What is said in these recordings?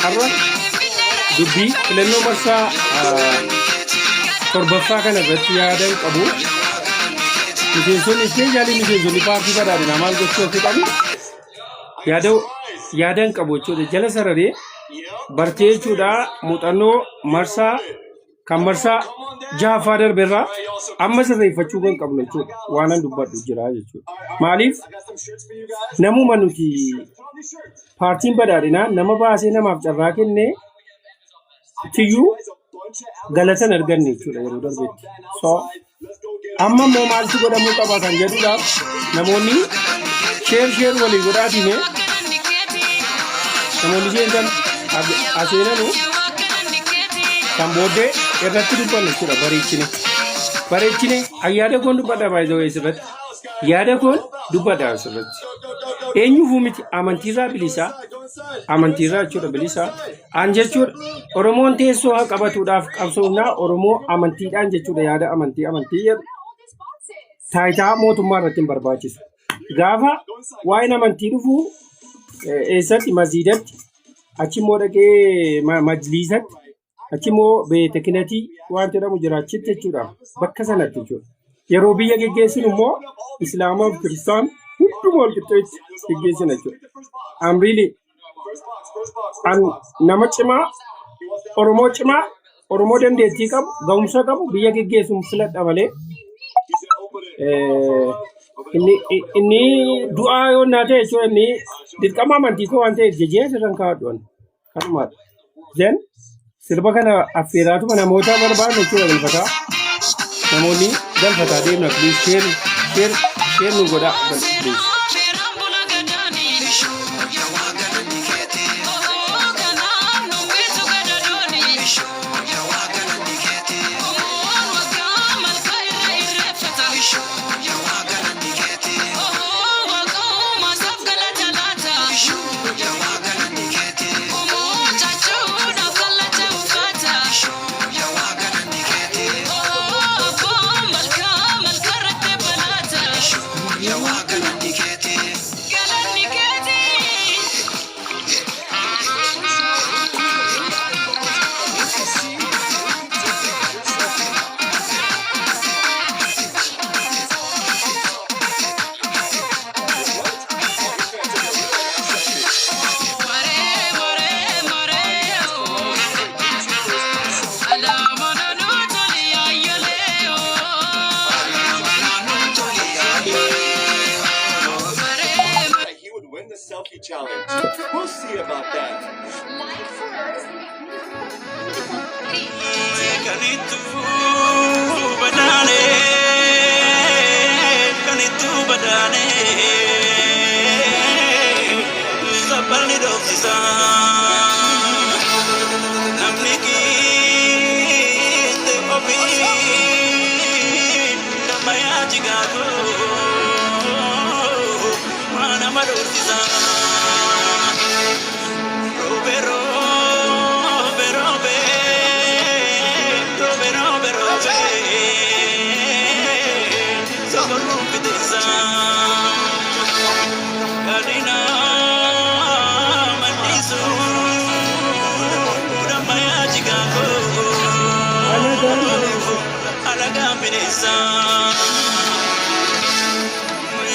Har'a dubbii filannoo marsaa torbaffaa kana irratti yaadan qabu. Miseensonni ispeeshaalii miseensonni paartii badhaadhinaa maal gochuu akka qabu yaada yaadan qabu jechuudha. Jala sararee bartee jechuudha muuxannoo marsaa kan marsaa jahaffaa darbe irraa amma sirreeffachuu kan qabnu jechuudha. Waanan dubbadhu jira jechuudha. Maaliif namuma nuti paartiin badhaadhinaa nama baasee namaaf carraa kennee tiyyuu galatan arganne jechuudha yeroo darbetti. So amma immoo maaltu godhamuu qaba kan jedhudha. Namoonni share share walii godhaatii mee namoonni seentan aseenanu kan booddee irratti dubbannu jechuudha bareechine. Bareechine yaada koon dubbadha baay'ee asirratti. Yaada koon dubbadha asirratti. Eenyuufuu miti amantiirraa bilisaa amantiirraa jechuudha bilisaa. An jechuudha Oromoon teessoo haa qabatuudhaaf qabsoofnaa Oromoo amantiidhaan jechuudha yaada amantii amantii jedhu taayitaa mootummaa irratti hin barbaachisu. Gaafa waa'een amantii dhufu eessatti masjiidatti achi immoo dhaqee majliisatti achi immoo beetekinatii waan jedhamu jira achitti jechuudha bakka sanatti jechuudha. Yeroo biyya geggeessinu immoo Islaamaa fi Kiristaan hunduma wal qixxeetti geggeessina jechuudha. I'm really an nama cimaa Oromoo cimaa Oromoo dandeettii qabu ga'umsa qabu biyya geggeessuun filadha malee inni inni du'aa yoo naa ta'e jechuudha inni dirqama amantii koo waan ta'eef jejee asirran kaa'adhu ani kanumaadha. Then sirba kana affeeraatuma namoota barbaadnu jechuudha galfataa namoonni galfataa deemna please share share share nu godhaa please.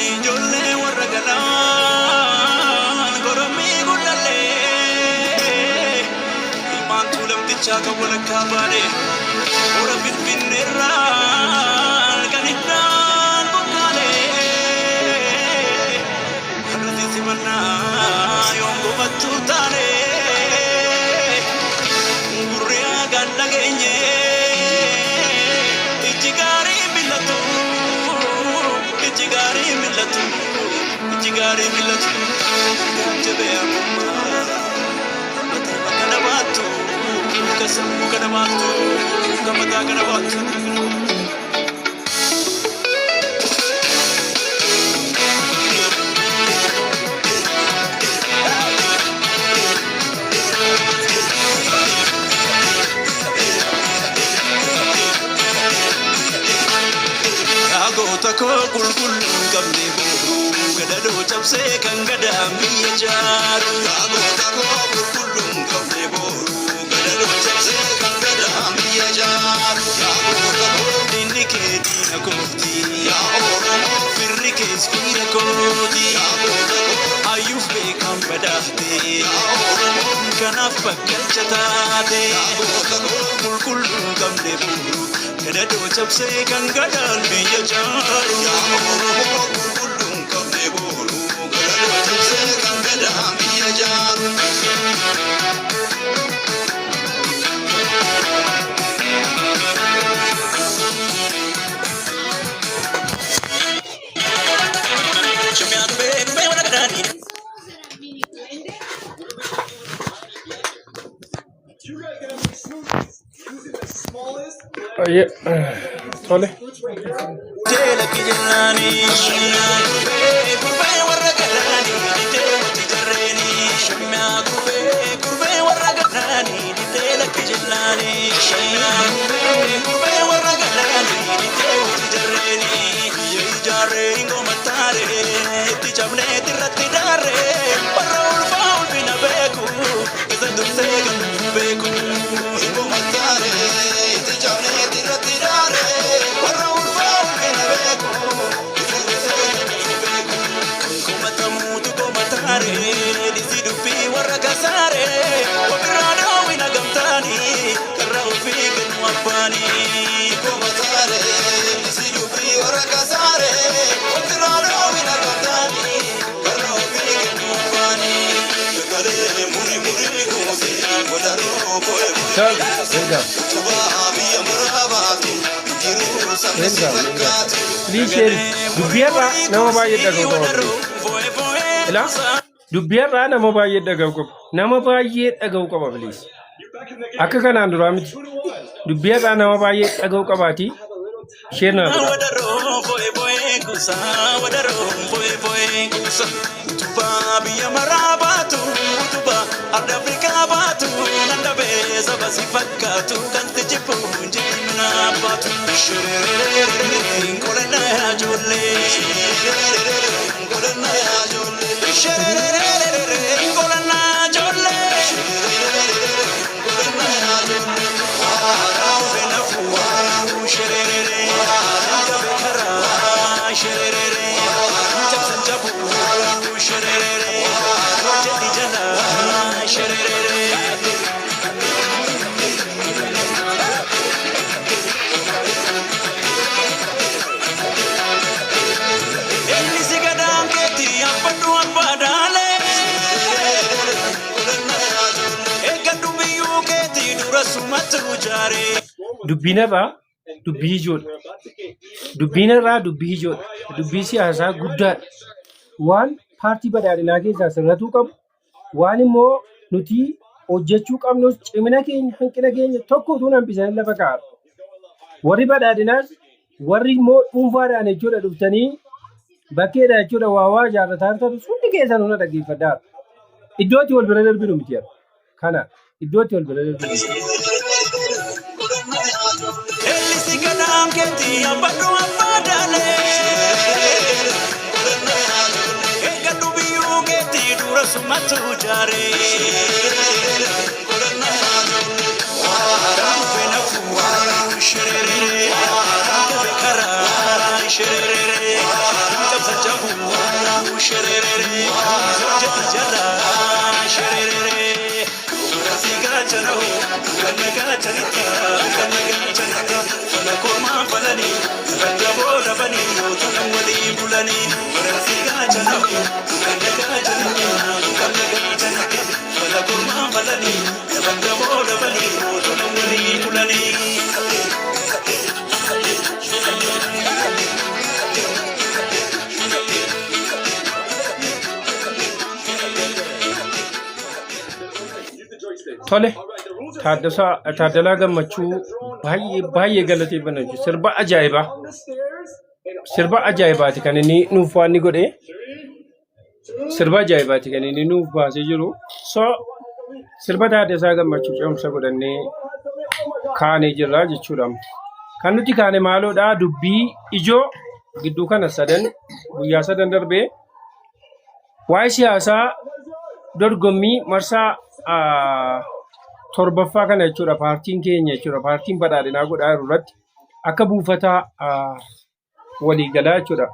Ijoollee warra galaan gorommii gullallee ilmaan tuulamtichaa kan walakkaa baane hora finfinneerraa kan iddaan bokkaalee har'atti simannaa yoon boqottuu taane gurri hagaan dhageenye ijji gaarii mil'atu ijji gaarii mil'atu ijji gaarii mil'atu jabee ammummaa mataa kana baattu ka sammuu kana baattu ka mataa kana baattu. Goota koo qulqulluu hin qabne booruu gadadoo cabsee kan gadaan biyya jaaru. Goota koo qulqulluu hin qabne Badhaafte kanaaf bakkalcha taate. Qulqulluu qabne buuru gadadoo cabsee kan gadaan biyya jaaru. Qulqulluun qabne buuru gadadoo cabsee kan gadaan biyya jaaru. Shimyaa dhufee dhufee warra gadaanii. Baay'ee tole. Jeelakki jennaanii. Shimyaa gurbee gurbee warra gadaanii didee miti jarreeni. Shimyaa gurbee gurbee warra gadaanii didee lakki jennaanii. Shimyaa gurbee gurbee warra gadaanii didee miti jarreeni. Biyya ijaarree hin gomattaaree itti cabnee irratti daarree warra ulfaa ulfina beeku isa dursee kan beeku. Hin gomattaaree itti cabnee irratti daarree warra ulfaa ulfina beeku isa dursee kan beeku. Komatamuutu komataaree dhisi dubbii warra kasaaree ofirraa daawwina gamtaanii karra ofii kennu abbaanii. Komataaree dhisi dubbii warra kasaaree ofirraa daawwina gamtaanii karra ofii kennu abbaanii. Gagalee muri muri kuusi wadaroo fo'e Tole. Welcome. utubaa biyya muraabaatu jiruu sabni si Welcome. Welcome. fakkaatu. Please share. Dubbii irraa nama baay'ee dhaga'u qaba please. Ilaa dubbii irraa nama baay'ee dhaga'u qaba. Nama baay'ee dhaga'u qaba please. Akka kanaan duraa miti. Dubbii irraa nama baay'ee dhaga'u qabaati. Share naa godhaa. Wadaroo fo'e fo'e kuusa wadaroo fo'e fo'e kuusa utubaa biyya maraa baatu utubaa arda Afrikaa baatu nan dhabee saba si fakkaatu kan si jibbu jibbi baatu. Shirerererere qolanna ijoollee. Shirerererere qolanna ijoollee. Shirerererere qolanna ijoollee. Shirerererere qolanna ijoollee. Shirerere shirerere cabsan jabu shirerere jedhi jala shirerere. Inni si gadaan keetti abbadhu abbaa daalee. Eeggadhu biyyuu keetti dura sumatu jaaree. Dubbiin irraa dubbii ijoodha. Dubbiin irraa dubbii ijoodha. Dubbii siyaasaa guddaadha. Waan paartii badhaadhinaa keessaa sirratuu qabu, waan immoo nuti hojjechuu qabnus cimina keenya hanqina keenya tokko utuu hin hambisanii lafa kaa'an. Warri badhaadhinaas warri immoo dhuunfaadhaan jechuudha dhuftanii bakkeedha jechuudha waa waa ijaarrataa jirtan hundi keessan hunda dhaggeeffadhaa. Iddootti wal bira darbinu miti jedha. Kana iddootti wal bira darbinu miti. Elli si gadaan keetti abbadhu abbaa daalee. Eeggadhu biyyuu keetti dura sumatu jaaree. Shirerere karaa shirerere cabsa jabu shirerere jedhi jala shirerere. Si gaachana hoo kan gaachanita kan gaachanita fala kormaa falanii kan jaboo dhabanii yoo walii bulanii. Si gaachana hoo kan gaachanita kan gaachanita fala kormaa falanii kan jaboo dhabanii yoo walii bulanii. Tole, Taaddasaa Taaddalaa Gammachuu baay'ee baay'ee galateeffanna jechuudha. Sirba ajaa'ibaa. Sirba ajaa'ibaati kan inni nuuf waan inni godhe. Sirba ajaa'ibaati kan inni nuuf baasee jiru. So sirba Taaddasaa Gammachuu ce'umsa godhannee kaanee jirra jechuudha. Kan nuti kaane maaloodha dubbii ijoo gidduu kana sadan guyyaa sadan darbee waa'ee siyaasaa dorgommii marsaa torbaffaa kana jechuudha paartiin keenya jechuudha paartiin badhaadhinaa godhaa jiru irratti akka buufataa waliigalaa jechuudha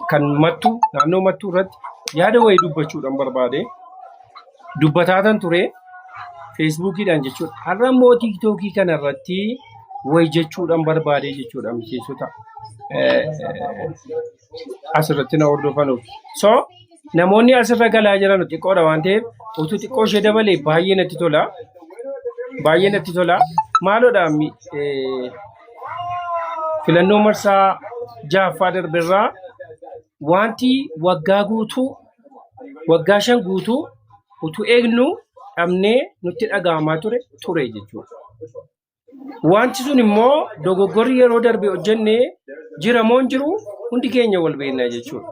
kan mattu naannoo mattuu irratti Yaada wayii dubbachuudhaan barbaade. Dubbataatan ture Feesbuukiidhaan jechuudha. Har'a immoo Tiiktookii kanarratti wayi jechuudhaan barbaade jechuudha miseensota asirratti na hordofanuuf. So namoonni asirra galaa jiran xiqqoodha waan ta'eef utuu xiqqoo ishee dabalee baay'ee natti tola. Baay'ee natti tola. Maaloodha filannoo marsaa ja'affaa darberraa wanti waggaa guutuu waggaa 5 guutuu utuu eegnu dhabnee nutti dhaga'amaa ture ture jechuudha. Wanti sun immoo dogoggorri yeroo darbe hojjenne jira moo hin jiru hundi keenya wal beekna jechuudha.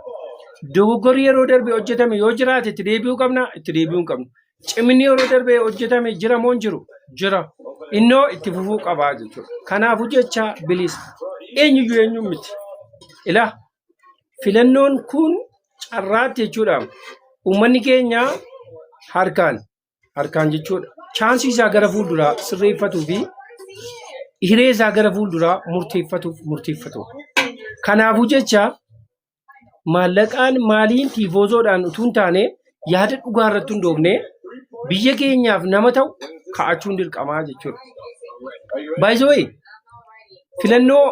Dogoggorri yeroo darbe hojjetame yoo jiraate itti deebi'uu qabna, itti deebi'uu hin qabnu. Ciminni yeroo darbe hojjetame jira moo hin jiru? Jira. Innoo itti fufuu qabaa jechuudha. Kanaafuu jecha bilisa. Eenyuyyuu eenyuun miti. Ilaa filannoon kun carraatti jechuudha. Uummanni keenya harkaan harkaan jechuudha. Chaansii isaa gara fuulduraa sirreeffatuu fi hiree isaa gara fuulduraa murteeffatuuf murteeffatu. Kanaafuu jecha maallaqaan maaliin tiifoozoodhaan utuu hin taane yaada dhugaa irratti hundoofne biyya keenyaaf nama ta'u kaa'achuun dirqamaa jechuudha. By the way, filannoo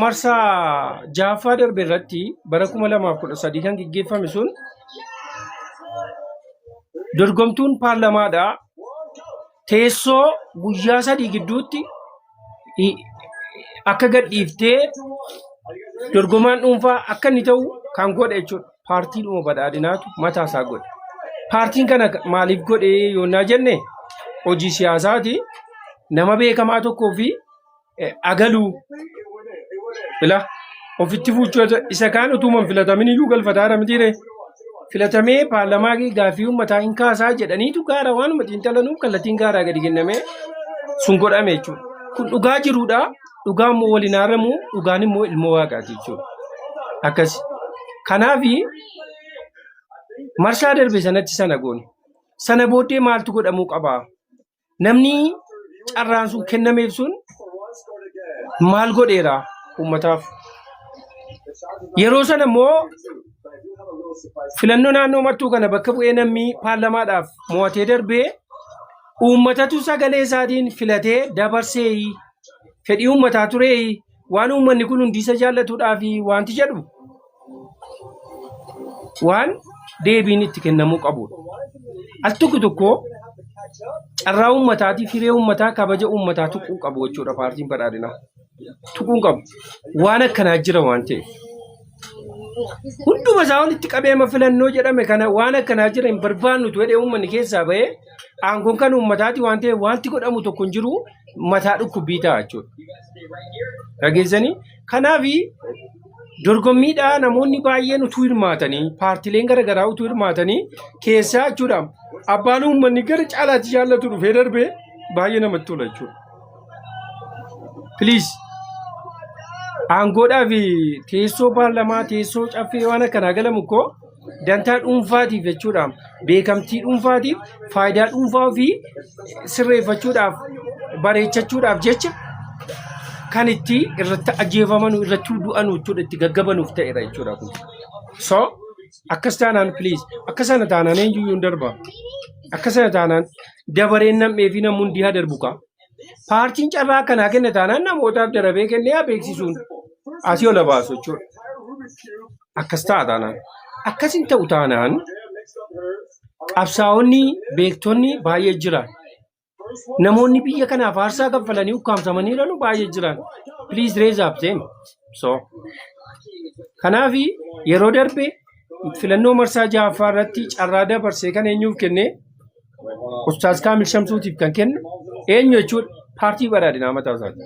marsaa ja'affaa darbe irratti bara 2013 kan geggeeffame sun dorgomtuun paarlamaadhaa teessoo guyyaa 3 gidduutti akka gadhiiftee dorgomaan dhuunfaa akka inni ta'u kan godhe jechuudha. Paartiidhuma badhaadhinaatu mataa isaa godhe. Paartiin kana maaliif godhe yoonnaa jenne hojii siyaasaati. Nama beekamaa tokkoo fi agaluu ila ofitti fuuchuu isa kaan utuu hin filatamin iyyuu galfataa mitiire. Filatamee paarlamaa gaaffii uummataa hin kaasaa jedhaniitu gaara waanuma xiinxalanuuf kallattiin gaaraa gadi kennamee sun godhame jechuudha. Kun dhugaa jiruudha. Dhugaa immoo waliin haaramu dhugaan immoo ilmoo waaqaati jechuudha. Akkas. Kanaaf marsaa darbe sanatti sana goone. Sana booddee maaltu godhamuu qaba? Namni carraan sun kennameef sun maal godheera uummataaf? Yeroo sana immoo filannoo naannoo mattuu kana bakka bu'ee namni paarlamaadhaaf mo'atee darbee uummatatu sagalee isaatiin filatee dabarsee fedhii uummataa turee waan uummanni kun hundi isa jaallatuudhaaf wanti jedhu waan deebiin itti kennamuu qabudha. Al tokko tokko carraa uummataatiif hiree uummataa kabaja uummataa tuquu qabu jechuudha paartiin badhaadhinaa. Tuquu qabu. Waan akkanaa jira waan ta'eef. Hunduma isaa walitti qabeema filannoo jedhame kana waan akkanaa jira hin barbaannu jedhee uummanni keessaa bahee aangoon kan uummataati waan ta'eef wanti godhamu tokko hin jiru mataa dhukkubbii ta'a jechuudha. Dhageessanii? Kanaaf dorgommiidhaa namoonni baay'een utuu hirmaatanii paartileen garaagaraa utuu hirmaatanii keessaa jechuudha abbaan uummanni gara caalaatti jaallatu dhufee darbee baay'ee namatti tola jechuudha. Please aangoodhaa fi teessoo paarlamaa teessoo caffee waan akkanaa galamu koo dantaa dhuunfaatiif jechuudha beekamtii dhuunfaatiif faayidaa dhuunfaa ofii sirreeffachuudhaaf bareechachuudhaaf jecha kan itti irratti ajjeefamanu irratti du'anu jechuudha itti gaggabanuuf ta'eera jechuudha kun. So akkas taanaan please akka sana taanaan eenyuyyuu hin darba. Akka sana taanaan dabareen nam'ee fi namni hundi haa darbu kaa. Paartiin carraa akkanaa kenne taanaan namootaaf darabee kennee haa beeksisuun asii ol baasu jechuudha. Akkas ta'a taanaan. Akkas hin ta'u taanaan qabsaa'onni beektonni baay'ee jiran. Namoonni biyya kanaaf aarsaa kaffalanii ukkaamsamanii jiran baay'ee jiran. Please raise up them. So kanaaf yeroo darbe filannoo marsaa ja'affaa irratti carraa dabarsee kan eenyuuf kenne Ustaaz Kaamil Shamsuutiif kan kenne eenyu jechuudha paartii badhaadhinaa mataa isaati.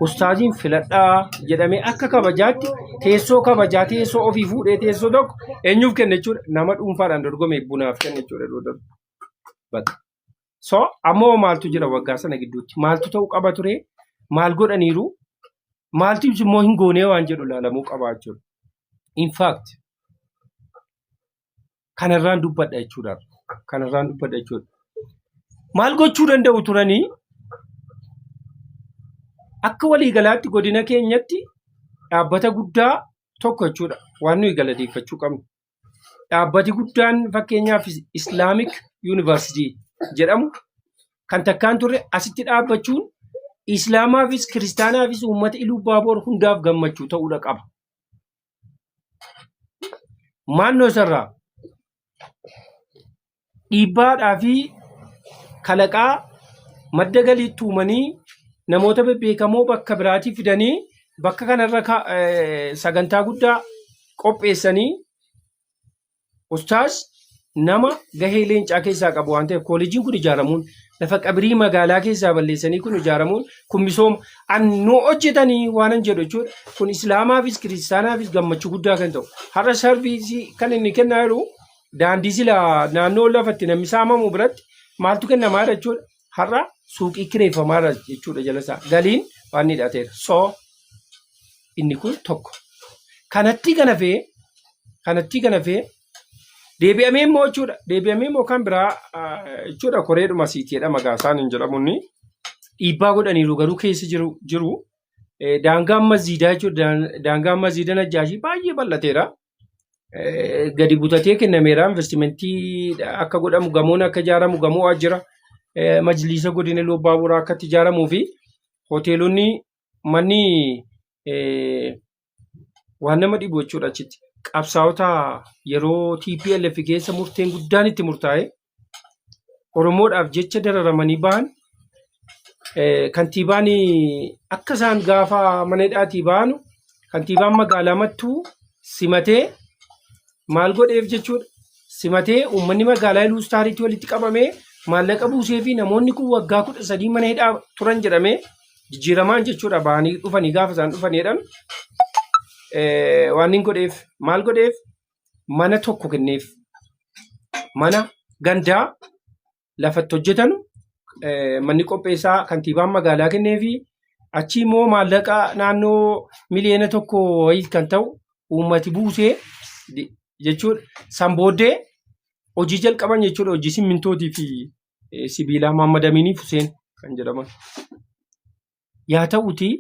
Ustaaziin filadhaa jedhamee akka kabajaatti teessoo kabajaa teessoo ofii fuudhee teessoo tokko eenyuuf kenne jechuudha nama dhuunfaadhaan dorgome bunaaf kenne jechuudha yeroo darbe. Bakka. So ammoo maaltu jira waggaa sana gidduutti maaltu ta'uu qaba ture maal godhaniiru maaltu immoo hin goonee waan jedhu ilaalamuu qaba jechuudha. In fact kanarraan dubbadha jechuudha. Kanarraan dubbadha jechuudha. Maal gochuu danda'u turanii akka waliigalaatti godina keenyatti dhaabbata guddaa tokko jechuudha waan nuyi galateeffachuu qabnu. Dhaabbati guddaan fakkeenyaaf Islamic University jedhamu kan takkaan turre asitti dhaabbachuun Islaamaafis Kiristaanaafis uummata Iluu Baaboor hundaaf gammachuu ta'uudha qaba. Maannoo isarraa dhiibbaadhaa fi kalaqaa madda galii tuumanii namoota bebbeekamoo bakka biraatii fidanii bakka kanarra sagantaa guddaa qopheessanii. Ustaaz nama gahee leencaa keessaa qabu waan ta'eef kooleejiin kun ijaaramuun lafa qabirii magaalaa keessaa balleessanii kun ijaaramuun kun misooma an nu hojjetanii waanan jedhu jechuudha. Kun islaamaafis kiristaanaafis gammachuu guddaa kan ta'u. Har'a sarviisii kan inni kennaa jiru daandii sila naannoo lafatti namni saamamu biratti maaltu kennamaa jira jechuudha. Har'a suuqii kireeffamaa jira jechuudha jala isaa. Galiin waan hidhateera. So inni kun tokko. Kanatti kan hafee kanatti kan hafee deebi'amee immoo jechuudha. Deebi'amee immoo kan biraa jechuudha koreedhuma siitiidha maqaa isaan hin jedhamu inni dhiibbaa godhaniiru garuu keessa jiru jiru. Daangaan masjiidaa jechuudha. Daangaan masjiida Najjaashii baay'ee bal'ateera. Gadi butatee kennameera. Investimentii akka godhamu gamoon akka ijaaramu gamoo waajjira majliisa godina Iluu Abbaa Booraa akka itti ijaaramuu fi hoteelonni manni waan nama dhibu jechuudha achitti. Qabsaa'ota yeroo TPLF keessa murteen guddaan itti murtaa'e Oromoodhaaf jecha dararamanii bahan kantiibaan akka isaan gaafa mana hidhaatii ba'anu kantiibaan magaalaa Mattuu simatee maal godheef jechuudha. Simatee uummanni magaalaa Iluu Istaariitti walitti qabamee maallaqa buusee fi namoonni kun waggaa 13 mana hidhaa turan jedhamee jijjiiramaan jechuudha ba'anii dhufanii gaafa isaan dhufanii jedhan waan inni godheef maal godheef mana tokko kenneef mana gandaa lafatti hojjetanu manni qopheessaa kantiibaan magaalaa kenneefi achi immoo maallaqa naannoo 1 miliyoona wayii kan ta'u uummati buusee jechuudha. San booddee hojii jalqaban jechuudha hojii simmintootii fi sibiilaa Muhammad Amiinii Huseen kan jedhaman. Yaa ta'utii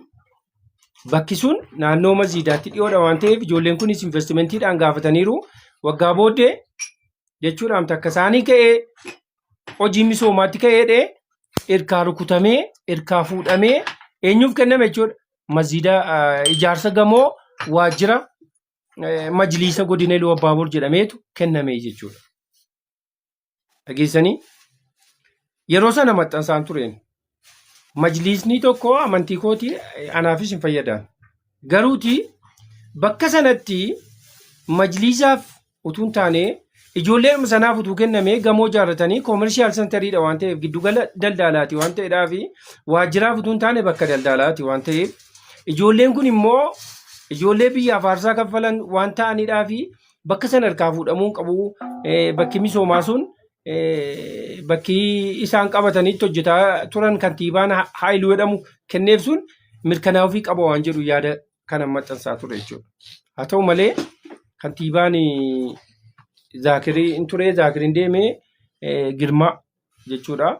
bakki sun naannoo masjiidaatti dhiyoodha waan ta'eef ijoolleen kunis investimentiidhaan gaafataniiru. Waggaa booddee jechuudhaan takka isaanii ka'ee hojii misoomaatti ka'eedhe irkaa rukutamee irkaa fuudhamee eenyuuf kenname jechuudha. Masjiida ijaarsa gamoo waajjira majliisa godina Iluu Abbaaboor jedhameetu kenname jechuudha. Dhageessanii yeroo sana maxxansaan tureen majliisni tokko amantii kooti anaafis hin fayyadaan. Garuuti bakka sanatti majliisaaf utuu hin taane ijoollee sanaaf utuu kennamee gamoo ijaarratanii commercial centeriidha waan ta'eef giddugala daldalaati waan ta'eedhaa fi waajjiraaf utuu hin taane bakka daldalaati waan ta'eef ijoolleen kun immoo ijoollee biyyaaf aarsaa kaffalan waan ta'aniidhaa fi bakka sana harkaa fuudhamuu hin qabu. Bakki misoomaa sun bakki isaan qabatanitti hojjetaa turan kantiibaan Haayiluu jedhamu kenneef sun mirkanaa'uufii qaba waan jedhu yaada kana maxxansaa ture jechuudha. Haa ta'u malee kantiibaan Zaakirii hin ture Zaakiriin deemee Girmaa jechuudha.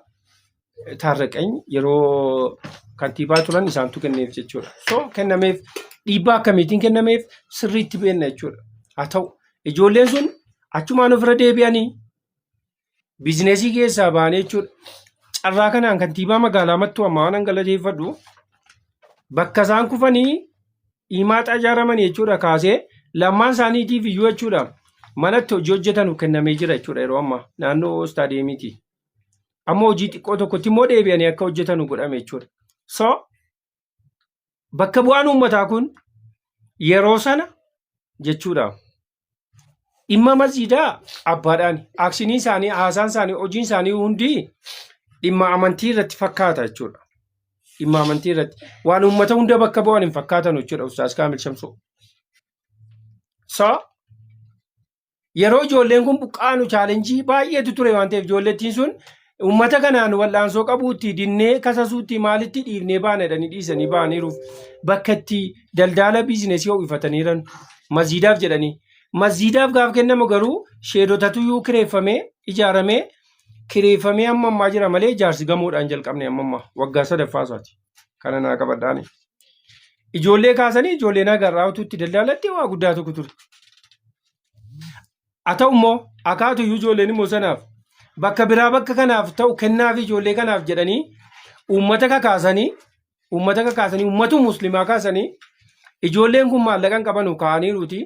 Taarraqany yeroo kantiibaa turan isaantu kenneef jechuudha. So kennameef dhiibbaa akkamiitiin kennameef sirriitti beekna jechuudha. Haa ta'u ijoolleen sun achumaan ofirra deebi'anii biizinesii keessaa ba'anii jechuudha. Carraa kanaan kantiibaa magaalaa Mattuu ammaa waan galateeffadhu bakka isaan kufanii Iimaaxaa ijaaramanii jechuudha kaasee lamaan isaaniitiif iyyuu jechuudha manatti hojii hojjetanu kennamee jira jechuudha yeroo ammaa naannoo istaadiyeemiiti. Amma hojii xiqqoo tokkotti immoo deebi'anii akka hojjetanu godhame jechuudha. So bakka bu'aan uummataa kun yeroo sana jechuudha. Dhimma masjiidaa abbaadhaan aakshinii isaanii haasaan isaanii hojiin isaanii hundi dhimma amantii irratti fakkaata jechuudha. Dhimma amantii irratti waan uummata hunda bakka bu'an hin fakkaatan jechuudha Ustaaz Kaamil Shamsoo. So yeroo ijoolleen kun buqqaanu chaalenjii baay'eetu ture waan ta'eef ijoollettiin sun uummata kanaan wal'aansoo qabuutti dinnee kasasuutti maalitti dhiifnee baana jedhanii dhiisanii ba'aniiruuf bakka itti daldaala biizinesii ho'ifataniiran masjiidaaf jedhanii. Masjiidaaf gaaf kennamu garuu sheedotatuyyuu kireeffamee ijaaramee kireeffamee amma ammaa jira malee ijaarsi gamoodhaan jalqabne amma ammaa waggaa sadaffaa isaati. Kana naa qabadhaani. Ijoollee kaasanii ijoolleen agarraa utuu itti daldaalatti waa guddaa tokko ture. Haa ta'u immoo akaatu iyyuu ijoolleen immoo sanaaf bakka biraa bakka kanaaf ta'u kennaaf ijoollee kanaaf jedhanii uummata kakaasanii uummatu muslimaa kaasanii ijoolleen kun maallaqa hin qabanu kaa'aniiruuti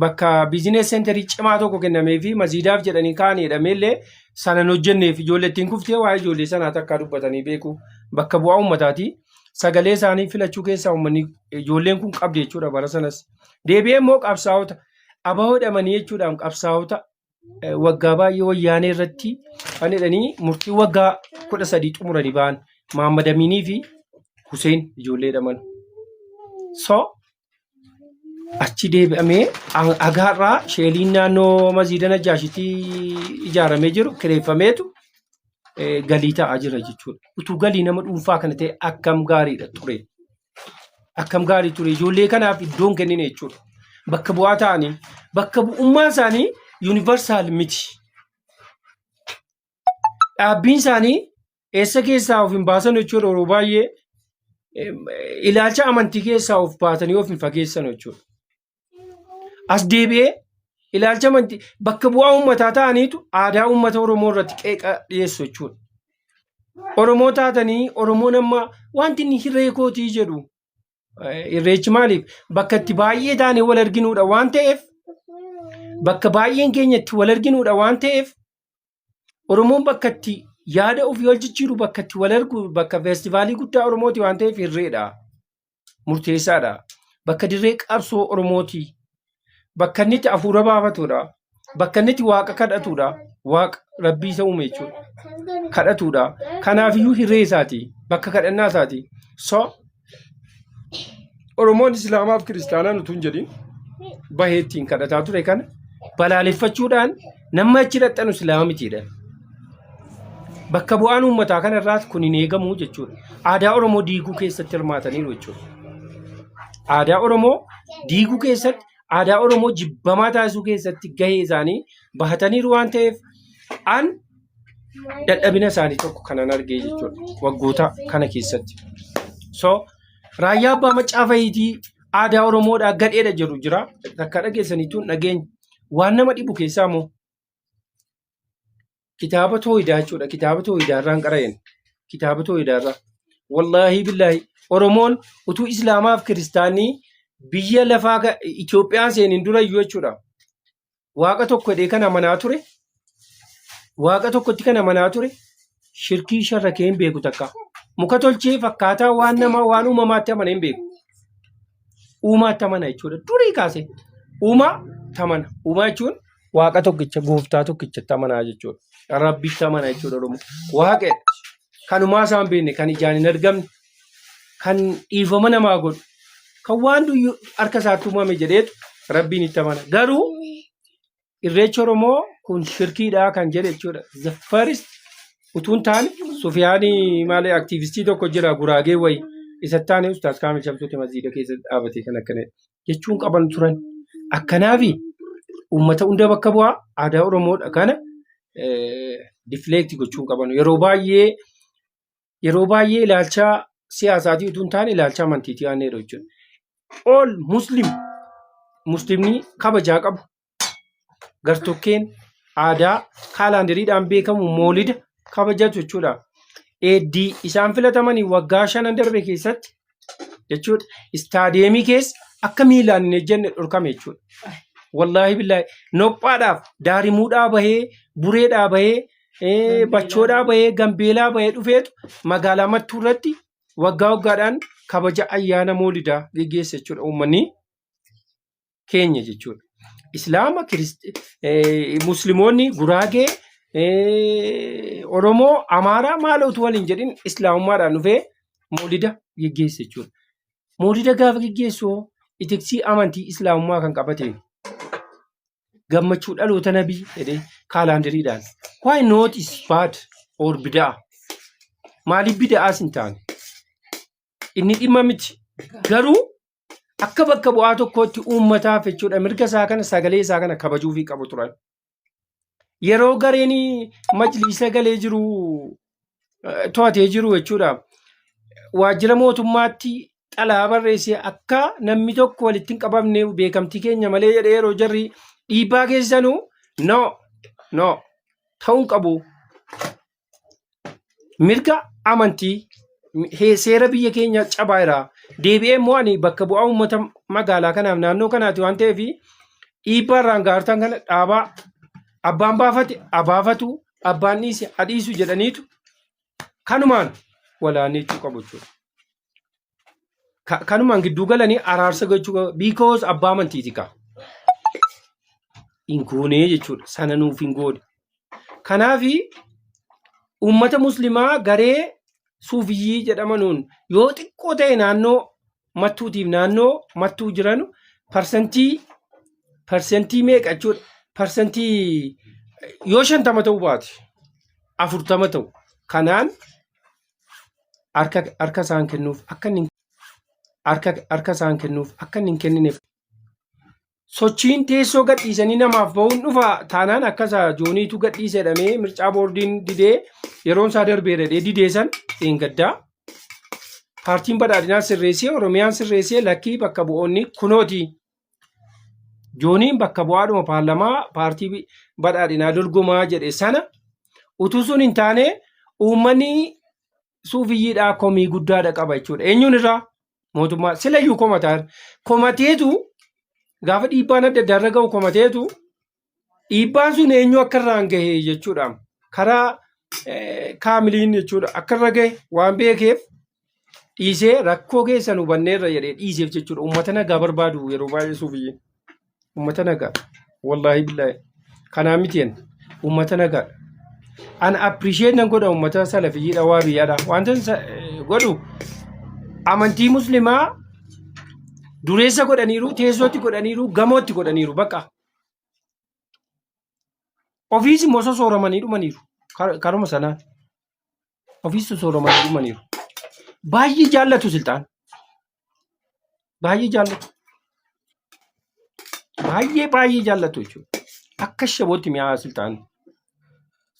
bakka business centerii cimaa tokko kennamee fi maziidaaf jedhanii kaa'anii jedhamee illee sana hin hojjenneef ijoollee ittiin kuftee waa'ee ijoollee sanaa takkaa dubbatanii beeku. Bakka bu'aa uummataati. Sagalee isaanii filachuu keessaa uummanni ijoolleen kun qabdi jechuudha bara sanas. Deebi'ee immoo qabsaa'ota aba'oo jedhamanii jechuudhaan qabsaa'ota waggaa baay'ee wayyaanee irratti kan jedhanii murtii waggaa 13 xumuranii ba'an Muhammad Aminii fi Hussein ijoollee jedhaman. So achi deebi'amee agaarraa sheeliin naannoo Maziida Najjaashitti ijaaramee jiru kireeffameetu galii ta'aa jira jechuudha. Utuu galii nama dhuunfaa kana ta'e akkam gaariidha ture. Akkam gaarii ture. Ijoollee kanaaf iddoon kennine jechuudha. Bakka bu'aa ta'anii bakka bu'ummaan isaanii universal miti. Dhaabbiin isaanii eessa keessaa of hin baasan jechuudha. Yeroo baay'ee ilaalcha amantii keessaa of baatanii of hin fageessan jechuudha. As deebi'ee ilaalcha amantii bakka bu'aa uummataa ta'aniitu aadaa uummata Oromoo irratti qeeqa dhiyeessu jechuudha. Oromoo taatanii Oromoon amma wanti inni hirree kootii jedhu irreechi maaliif bakka itti baay'ee taanee wal arginuudha waan ta'eef, bakka baay'een keenya itti wal arginuudha waan ta'eef, Oromoon bakka itti yaada ofii wal jijjiiru, bakka itti wal argu, bakka feestivaalii guddaa Oromooti waan ta'eef irreedha. Murteessaadha. Bakka dirree qabsoo Oromooti. Bakka inni itti hafuura baafatudha. Bakka inni itti waaqa kadhatudha. Waaqa rabbii isa uume jechuudha. Kadhatudha. Kanaafiyyuu hirree isaati. Bakka kadhannaa isaati. So Oromoon Islaamaaf Kiristaanaan utuu hin jedhin bahee ittiin kadhataa ture kana balaaleffachuudhaan nama achi dhaqxanu Islaama mitiidha. Bakka bu'aan uummataa kanarraas kun hin eegamu jechuudha. Aadaa Oromoo diiguu keessatti hirmaataniiru jechuudha. Aadaa Oromoo diiguu keessatti, aadaa Oromoo jibbamaa taasisuu keessatti gahee isaanii bahataniiru waan ta'eef an dadhabina isaanii tokko kanan argee jechuudha waggoota kana keessatti. So raayyaa abbaa maccaa fa'iitii aadaa Oromoodhaa gadheedha jedhu jira. Takka dhageessaniitu dhageenya. Waan nama dhibu keessaa immoo kitaaba tooyidaa jechuudha. Kitaaba tooyidaa irraan qara'een. Kitaaba tooyidaa irraa. Wallaahi billaahi Oromoon utuu Islaamaaf kiristaanii biyya lafaa Itoophiyaan seeniin dura iyyuu jechuudha. Waaqa tokko jedhee kan amanaa ture. Waaqa tokkotti kan amanaa ture. Shirkii sharrakee hin beeku takka. Muka tolchee fakkaataa waan namaa waan uumamaatti amanee hin beeku. Uumaatti amana jechuudha. Durii kaasee uumaa amana. Uumaa jechuun waaqa tokkicha, gooftaa tokkichatti amanaa jechuudha. Rabbitti amana jechuudha Oromoo. Waaqa kanumaa isaan beekne, kan ijaan hin argamne, kan dhiifama namaa godhu, kan waan duyyuu harka isaatti uumame jedheetu Rabbiin itti amana. Garuu irreechi Oromoo kun shirkiidha kan jedhe jechuudha. The first utuu hin taane Sufiyaanii maali aktiivistii tokko jira Guraagee wayi isa taane Ustaaz Kaamil Shamsuuti masjiida keessa dhaabatee kan akkana jechuun qaban turan. Akkanaafi uummata hunda bakka bu'aa aadaa Oromoodha kana deflect gochuun qaban. Yeroo baay'ee ilaalcha siyaasaatii utuu hin taane ilaalcha amantiitii waan jedhu jechuudha. All Muslim, Muslimni kabajaa qabu gartokkeen aadaa kaalandariidhaan beekamu moolida kabajatu jechuudha. Eeddii isaan filatamanii waggaa 5 darbe keessatti jechuudha. Istaadiyeemii keessa akka miilaan hin ejjenne dhorkame jechuudha. Wallaahi billaahi nophaadhaaf daarimuudhaa bahee, bureedhaa bahee, bachoodhaa bahee, gambeelaa bahee dhufeetu magaalaa Mattuu irratti waggaa waggaadhaan kabaja ayyaana moolidaa geggeessa jechuudha uummanni keenya jechuudha. Islaama, Musliimoonni Guraagee, Oromoo, Amaaraa maal utuu waliin jedhin Islaamummaadhaan dhufee moolida geggeessa jechuudha. Moolida gaafa geggeessu itiksii amantii Islaamummaa kan qabateen gammachuu dhaloota nabii jedhee kaalaandariidhaan. Why not is bad or bidaa? Maaliif bida'aas hin taane? Inni dhimma miti. Garuu akka bakka bu'aa tokkootti uummataaf jechuudha mirga isaa kana, sagalee isaa kana kabajuufii qabu turan. Yeroo gareen majliisa galee jiru to'atee jiru jechuudha. Waajjira mootummaatti xalaa barreessee akka namni tokko walitti hin qabamne beekamtii keenya malee jedhee yeroo jarri Dhiibbaa geessisanuu no no ta'uu hin qabu. Mirga amantii seera biyya keenya cabaa jira. Deebi'ee immoo ani bakka bu'aa uummata magaalaa kanaaf naannoo kanaati waan ta'eef dhiibbaa irraan gaartan kana dhaabaa abbaan baafate abaafatu abbaan dhiise adhiisu jedhaniitu kanumaan walaanee jechuu qabu jechuudha. Kanumaan gidduu galanii araarsa gochuu qabu. Because abbaa amantiiti kaa. Hin goonee jechuudha. Sana nuuf hin goone. Kanaafi uummata muslimaa garee suufiyyii jedhamanuun yoo xiqqoo ta'e naannoo mattuutiif naannoo mattuu jiranu parsantii meeqa jechuudha. Parsantii yoo 50 ta'uu baate 40 ta'u. Kanaan harka harka isaan kennuuf akka inni harka harka isaan kennuuf akka inni hin kennineef sochiin teessoo gadhiisanii namaaf bahuun dhufa taanaan akka isa jooniitu gadhiise jedhamee mircaa boordiin didee yeroon isaa darbeera jedhee didee san dheengaddaa paartiin badhaadhinaa sirreessee Oromiyaan sirreessee lakkii bakka bu'oonni kunooti. Jooniin bakka bu'aadhuma paarlamaa paartii badhaadhinaa dorgomaa jedhe sana utuu sun hin taane uummanni suufiyyiidhaa komii guddaadha qaba jechuudha. Eenyuun irraa? Mootummaa silayyuu komataa komateetu gaafa dhiibbaan adda addaa irra ga'u komateetu dhiibbaan sun eenyu akka irraan gahe jechuudha. Karaa kaamiliin jechuudha akka irra gahe waan beekeef dhiisee rakkoo keessan hubanneerra jedhee dhiiseef jechuudha. Uummata nagaa barbaadu yeroo baay'ee suufiyyiin. Uummata nagaa. Wallaahi billaahi. Kanaa miti jenna. Uummata nagaa. An appreciate nan godha uummata salafiyyiidha waa biyyaadha. Wanta godhu amantii muslimaa dureessa godhaniiru, teessootti godhaniiru, gamootti godhaniiru bakka. Ofiis immoo sosooramanii dhumaniiru. Karuma sanaan. Ofiis sosooramanii dhumaniiru. Baay'ee jaallatu silxaan. Baay'ee jaallatu. Baay'ee baay'ee jaallatu jechuudha. Akka shabootti mi'aawa silxaan.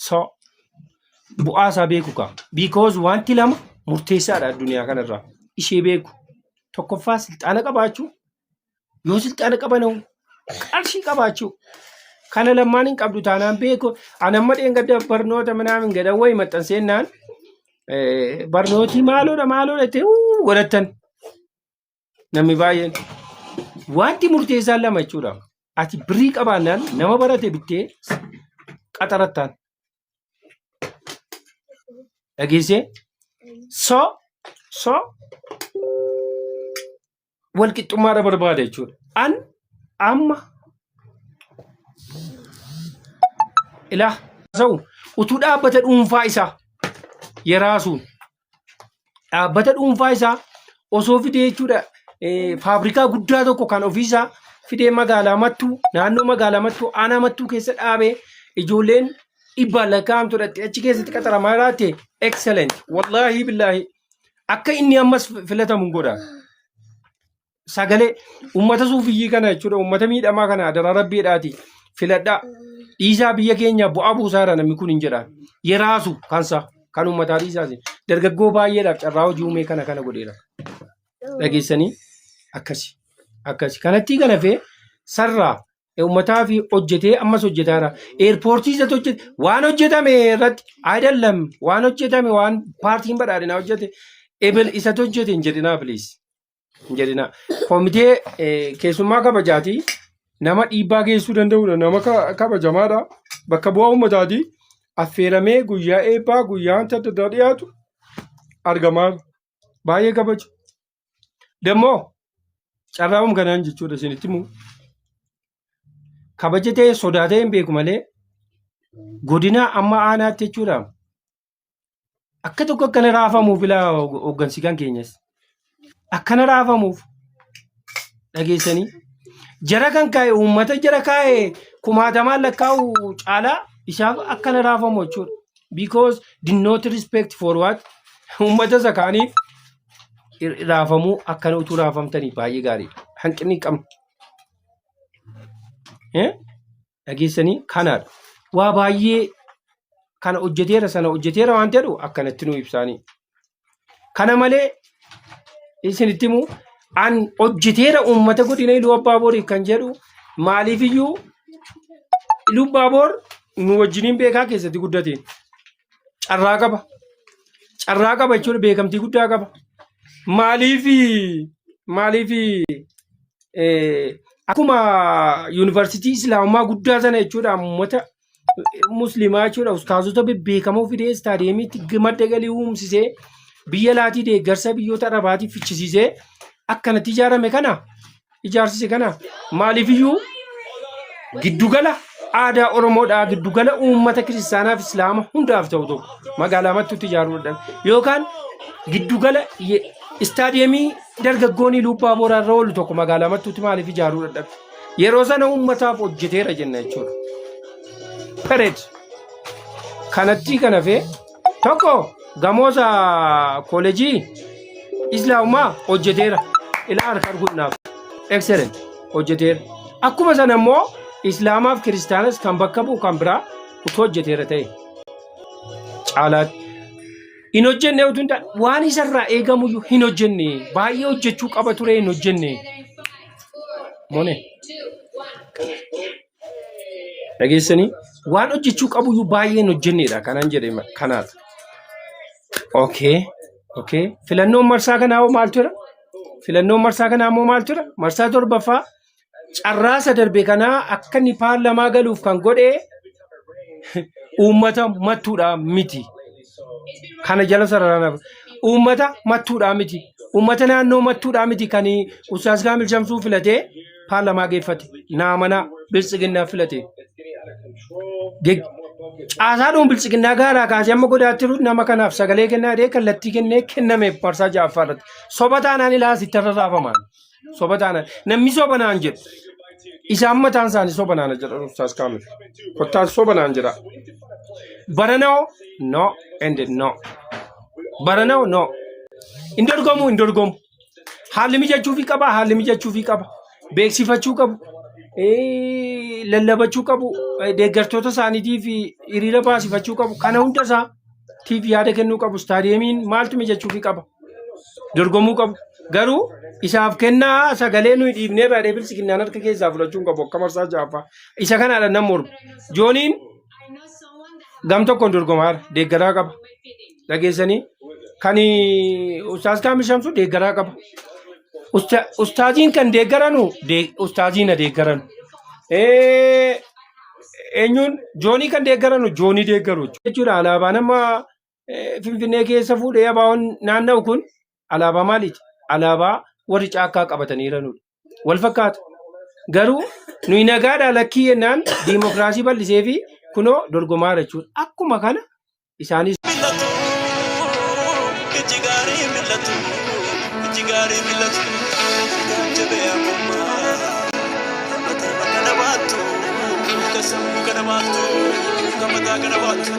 So bu'aa isaa beeku kaa. Because wanti lama murteessaadha addunyaa kanarraa. Ishee beeku. Tokkoffaa silxaana qabaachuu. Yoo silxaana qaban hoo qarshii qabaachuu. Kana lammaan hin qabdu taanaan beeku. Ani amma dheengadda barnoota minaamin jedhan wayi maxxanseennaan barnootii maaloodha maaloodha jettee godhattan. Namni baay'een. Wanti murteessaan lama jechuudha. Ati birrii qabaannaan nama barate bittee qaxarattaan. Dhageessee? So so walqixxummaadha barbaada jechuudha. An amma ilaa ta'u utuu dhaabbata dhuunfaa isaa yeraasuun dhaabbata dhuunfaa isaa osoo fidee jechuudha faabrikaa guddaa tokko kan ofiisaa fidee magaalaa mattuu naannoo magaalaa mattuu aanaa mattuu keessa dhaabee ijoolleen dhibbaan lakkaa'amtu dhatte achi keessatti qaxaramaa jiraatte excellent wallaahi billaahi akka inni ammas filatamu hin godha. Sagalee uummata suufiyyii kana jechuudha uummata miidhamaa kana adaraa rabbiidhaati filadhaa. Dhiisaa biyya keenya bu'aa buusaadha namni kun hin jedhaan. Yeraasu kansa kan uummataa dhiisaati. Dargaggoo baay'eedhaaf carraa hojii uumee kana kana godheera. Dhageessanii akkasi akkasi kanattii kan hafee sarraa uummataa fi hojjetee ammas hojjetaa jira. Eerpoortii isatti hojjete waan hojjetame irratti ayidallam waan hojjetame waan paartiin badhaadhinaa hojjete ebel isatti hojjete hin jedhinaa please. Hin jedhinaa. Komitee keessummaa kabajaati. Nama dhiibbaa geessuu danda'udha. Nama kabajamaadha. Bakka bu'aa uummataati. Affeeramee guyyaa eebbaa guyyaa wanta adda addaa dhiyaatu argamaa. Baay'ee kabaja. Demmoo carraa'uun kanaan jechuudha isinitti himu. Kabaja ta'e sodaa ta'e hin beeku malee godina amma aanaatti jechuudha. Akka tokko akkana raafamuuf ilaa hooggansi kan keenyas. Akkana raafamuuf dhageessanii jara kan kaa'e uummata jara kaa'e kumaatamaan lakkaa'u caalaa isaaf akkana raafamu jechuudha. Because did not respect for what uummata isa kaaniif raafamuu akkana utuu raafamtanii baay'ee gaariidha. Hanqinni qabna. Dhageessanii kanaadha. Waa baay'ee kana hojjeteera sana hojjeteera waan jedhu akkanatti nu ibsaanii. Kana malee isinitti himu an hojjeteera uummata godina Iluu Abbaa Booriif kan jedhu maaliifiyyuu Ilubbaaboor nu wajjiniin beekaa keessatti guddateen. Carraa qaba. Carraa qaba jechuudha beekamtii guddaa qaba. Maaliif maaliif akkuma yuunivarsiitii Islaamummaa guddaa sana jechuudha uummata musliimaa jechuudha ustaazota bebbeekamoo fidee istaadiyeemiitti madda galii uumsisee biyya laatii deeggarsa biyyoota arabaatiif fichisiisee akkanatti ijaarame kana ijaarsise kana maaliifiyyuu giddugala aadaa Oromoodhaa giddugala uummata kiristaanaaf islaama hundaaf ta'u tokko magaalaa Mattuutti ijaaruu dadhabe yookaan giddugala istaadiyeemii dargaggoonni Lubbaa Booraa irra oolu tokko magaalaa Mattuutti maaliif ijaaruu dadhabe? Yeroo sana uummataaf hojjeteera jenna jechuudha. Period. Kanatti kan hafe tokko gamoosa koolejii Islaamummaa hojjeteera. Ilaa harka arguudhaaf. Excellent. Hojjeteera. Akkuma sana immoo Islaamaaf kiristaanas kan bakka bu'u kan biraa utuu hojjeteera ta'e caalaatti. Hin hojjenne utuu hin taane waan isarraa eegamuyyuu hin hojjenne baay'ee hojjechuu qaba ture hin hojjenne. Mone. Dhageessanii waan hojjechuu qabuyyuu baay'ee hin hojjennedha kanan jedhe kanaadha. Okay. Okay. Filannoon marsaa kanaa hoo maal tura? Filannoon marsaa kanaa immoo maal tura? Marsaa torbaffaa carraa isa darbe kanaa akka inni paarlamaa galuuf kan godhe uummata mattuudha miti. Kana jala sararaan uummata mattuudha miti. Uummata naannoo mattuudha miti kan Ustaaz Kaamil Shamsuu filatee paarlamaa geeffate. Naamanaa biltsiginnaa filate. Caasaadhuun biltsiginnaa gaaraa kaasee amma godaatti jiru nama kanaaf sagalee kennaa jedhee kallattii kennee kennameef marsaa ja'affaa irratti. Soba taanaan ilaa asitti rarraafamaan. Soba taanaan namni soba naan jedhu. Isaan mataan isaanii soba naan jedha Ustaaz Kaamil. Kottaan soba naan jedha. Baranao no and no. Baranao no. Hin dorgomu hin dorgomu. Haalli mijachuufii qaba haalli mijachuufii qaba. Beeksifachuu qabu. Lallabachuu qabu. Deeggartoota isaaniitiif hiriira baasifachuu qabu. Kana hunda isaa tiif yaada kennuu qabu. Istaadiyeemiin maaltu mijachuufii qaba? Dorgomuu qabu. Garuu isaaf kennaa sagalee nuyi dhiibnee irraa jedhee biltsiginnaan harka keessaa fudhachuu hin qabu akka marsaa ja'affaa. Isa kanaadha nan mormu. Jooniin gam tokkoon dorgomaa jira. Deeggaraa qaba. Dhageessanii kan Ustaaz Kaamil Shamsuu deeggaraa qaba. Ustaaziin kan deeggaranu ustaazii na deeggaranu. Eenyuun joonii kan deeggaranu joonii deeggaru jechuudha. Alaabaan amma Finfinnee keessa fuudhee abaawoon naanna'u kun alaabaa maaliiti? Alaabaa warri caakkaa qabatanii jiranudha. Wal fakkaata. Garuu nuyi nagaadhaa lakkii jennaan diimokiraasii bal'isee fi kunoo dorgomaa jechuudha. Akkuma kana isaanis Mil'atu, ijji gaarii mil'atu, ijji gaarii mil'atu. Jajjabee abbummaa, mataa kana baattu, ka sammuu kana baattu, ka mataa kana baattu.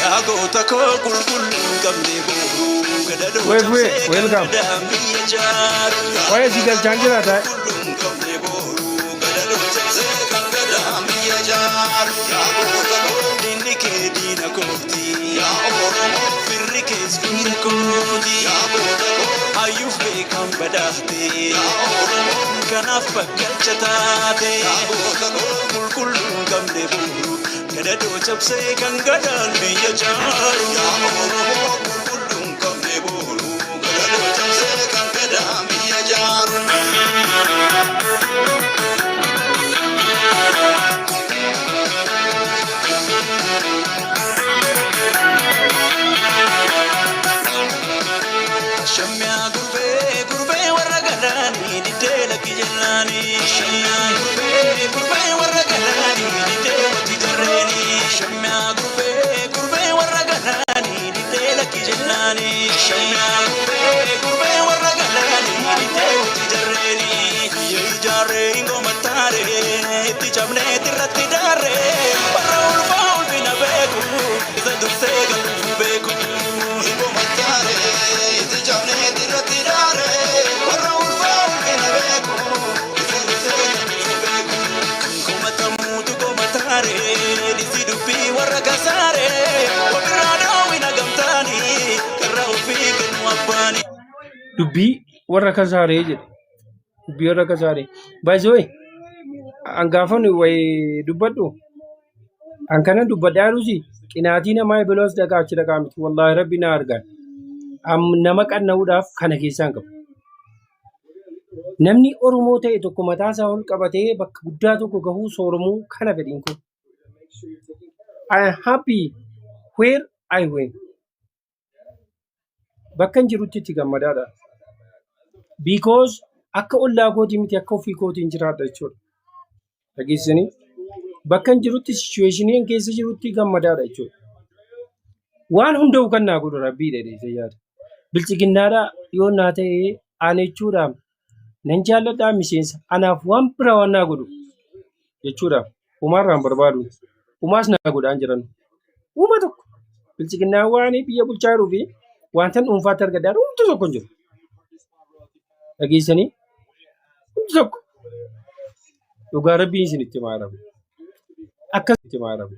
Yaa goota koo qulqulluu hin qabne booruu gadadoo Wait, wait, cabsee kan welcome. gadaan biyya jaaru. Yaa Waa'ee si goota galchaan koo jiraata. qulqulluu hin qabne booruu gadadoo cabsee kan gadaan biyya jaaru. Yaa goota koo diinni kee diina kooti. Yaa Oromoo firri kees fira kooti. Yaa goota koo hayyuuf beekan badhaate. Yaa Oromoo kanaaf bakkalcha taate. Yaa goota koo qulqulluu hin qabne booruu gadadoo cabsee kan gadaan biyya jaaru. Yaa Oromoo qulqulluu hin qabne booruu gadadoo cabsee kan gadaan biyya jaaru. Shammiyaa gurbee gurbee warra galaanii diddee lakki jennaanii. Shammiyaa gurbee gurbee warra galaanii diddee hojii jarreeni. Shammiyaa gurbee gurbee warra galaanii diddee lakki jennaanii. Shammiyaa gurbee gurbee warra galaanii diddee hojii jarreeni. Biyya ijaarree hin gomattaaree itti cabnee irratti daarree warra ulfaa ulfina beeku isa dursee galuuf beeku. Hin gomattaaree itti cabnee irratti daarree warra ulfaa ulfina beeku isa dursee galuuf beeku. Dubbii warra kasaaree jedhe. Dubbii warra kasaaree. By the way, an gaafan wayii dubbadhu an kanan dubbadhaa jirusi qinaatii namaa ebeloos dhaqaa achi dhaqaa miti. Wallaahi rabbi na argaa. Am nama qanna'uudhaaf kana keessaan qabu. Namni Oromoo ta'e tokko mataa isaa ol qabatee bakka guddaa tokko gahuu sooromuu kana fedhiin kun. I am happy where I went. Bakka hin jirutti itti gammadaadha. Because akka ollaa kootii miti, akka ofii kootiin jiraadha jechuudha. Dhageessanii, bakka hin jirutti, situationii keessa jirutti gammadaadha jechuudha. Waan hunda'u kan naa godhu rabbiidha jedhee yaada. Bilchiginnaadha yoo naa ta'e ani jechuudha nan jaalladhaa miseensa anaaf waan biraa waan naa godhu jechuudha. Umaarraan barbaadu. Umaas naa godhaan jiran. Uma tokko. Bilchiginnaa waan biyya bulchaa jiruu fi wanta dhuunfaatti argadhaa humtu tokko hin jiru. Dhageessanii, humtu tokko. Dhugaa rabbiin isinitti maaramu. Akkas itti maaramu.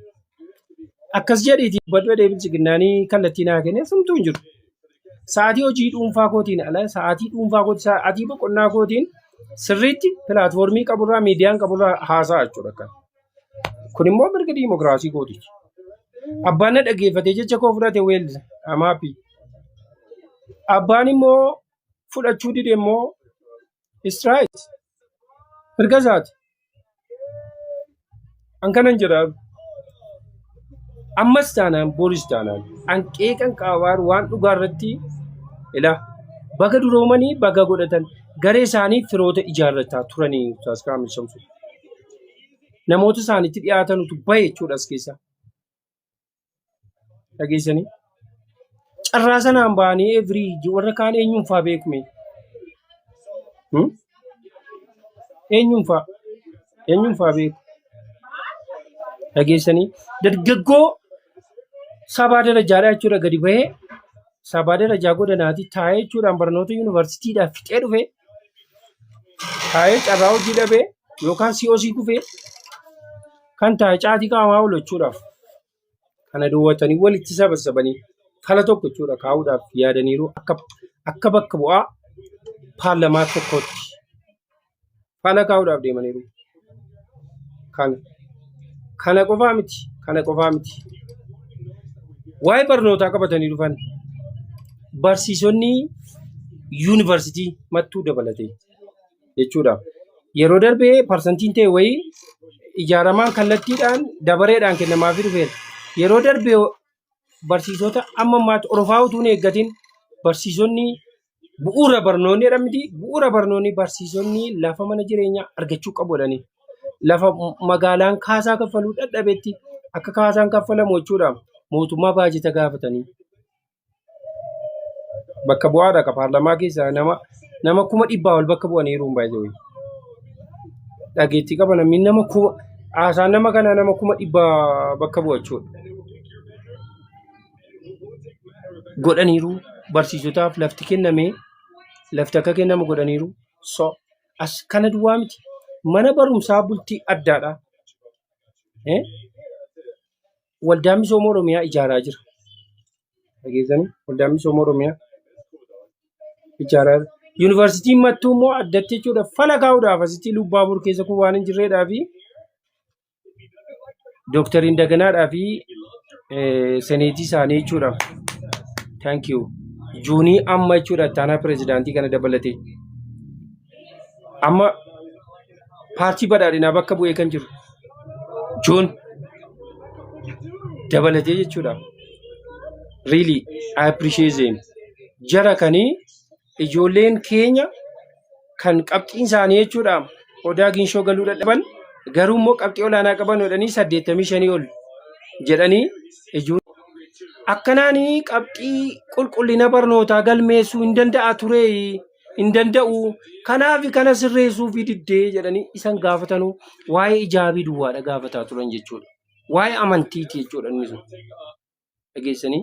Akkas jedhiitii dubbadhu jedhee bilchiginnaanii kallattii naa kennee sumtuu hin jiru. Sa'aatii hojii dhuunfaa kootiin ala, sa'aatii dhuunfaa kootiin, sa'aatii boqonnaa kootiin sirriitti platformii qaburraa, miidiyaan qaburraa haasa'a jechuudha. Akka. Kun immoo mirga diimokiraasii kootiiti. Abbaan na dhaggeeffatee jecha koo fudhate, well, I'm happy. Abbaan immoo fudhachuu dide immoo is right. Mirga isaati. An kanan jedha. Ammas taanaan boris taanaan an qeeqan qabaar waan dhugaa irratti ila baga duroomanii baga godhatan garee isaanii firoota ijaarrataa turanii Ustaaz Kaamil Shamsu. Namoota isaanitti dhiyaatanutu bahe jechuudha as keessa. Dhageessanii? Carraa sanaan ba'anii every warra kaan eenyuun faa beekume? Hmm? Eenyuun faa? Eenyuun faa beeku? Dhageessanii? Dargaggoo sabaa darajaadhaa jechuudha gadi bahee sabaa darajaa godanaati taa'ee jechuudhaan barnoota yuunivarsiitiidhaaf fixee dhufe taa'ee carraa hojii dhabee yookaan COC kufee kan taa'e caatii qaamaa oolu jechuudhaaf kana duwwatanii walitti sabassabanii fala tokko jechuudha kaa'uudhaaf yaadaniiru akka bakka bu'aa paarlamaa tokkootti fala kaa'uudhaaf deemaniiru. Kana qofaa miti, kana qofaa miti. Waa'ee barnootaa qabatanii dhufan, barsiisonni yuunivarsiitii mattuu dabalatee jechuudha. Yeroo darbee parsantiin ta'e wayii ijaaramaan kallattiidhaan dabareedhaan kennamaafii dhufeera. Yeroo darbee barsiisota amma ammaatti orofaa utuu hin eeggatin barsiisonni bu'uura barnoonni jedhamti, bu'uura barnoonni barsiisonni lafa mana jireenyaa argachuu qabu jedhanii lafa magaalaan kaasaa kaffaluu dadhabetti akka kaasaan kaffalamu jechuudha mootummaa baajeta gaafatanii bakka bu'aadha ka paarlamaa keessaa nama 100,000 ol bakka bu'aniiru hin baay'ee dhageettii qaba namni nama kuma haasaan nama kanaa nama 100,000 bakka bu'a jechuudha. Godhaniiru, barsiisotaaf lafti kenname, lafti akka kennamu godhaniiru. So as kana duwwaa miti, mana barumsaa bultii addaadha. Eh? Waldaan misooma Oromiyaa ijaaraa jira. Dhageessanii, waldaan misooma Oromiyaa ijaaraa jira. Yuunivarsiitiin Mattuu immoo addatti jechuudha fala kaa'uudhaaf asitti Lubbaabur keessa kun waan hin jirreedhaa fi Dooktar Indaganaadhaa fi seneetii isaanii jechuudha. Thank you. Juunii amma jechuudha ittaanaa pirezidaantii kana dabalatee. Amma paartii badhaadhinaa bakka bu'ee kan jiru Juun dabalatee jechuudha. Really, I appreciate them. Jara kanii ijoolleen keenya kan qabxiin isaanii jechuudha odaa ginshoo galuu dadhaban garuu immoo qabxii olaanaa qaban jedhanii 85 ol jedhanii ijoollee akkanaanii qabxii qulqullina barnootaa galmeessuu hin danda'a ture, hin danda'u, kanaaf kana sirreessuu fi diddee jedhanii isan gaafatanuu waa'ee ijaabii duwwaadha gaafataa turan jechuudha. Waa'ee amantiiti jechuudha inni sun. Dhageessanii,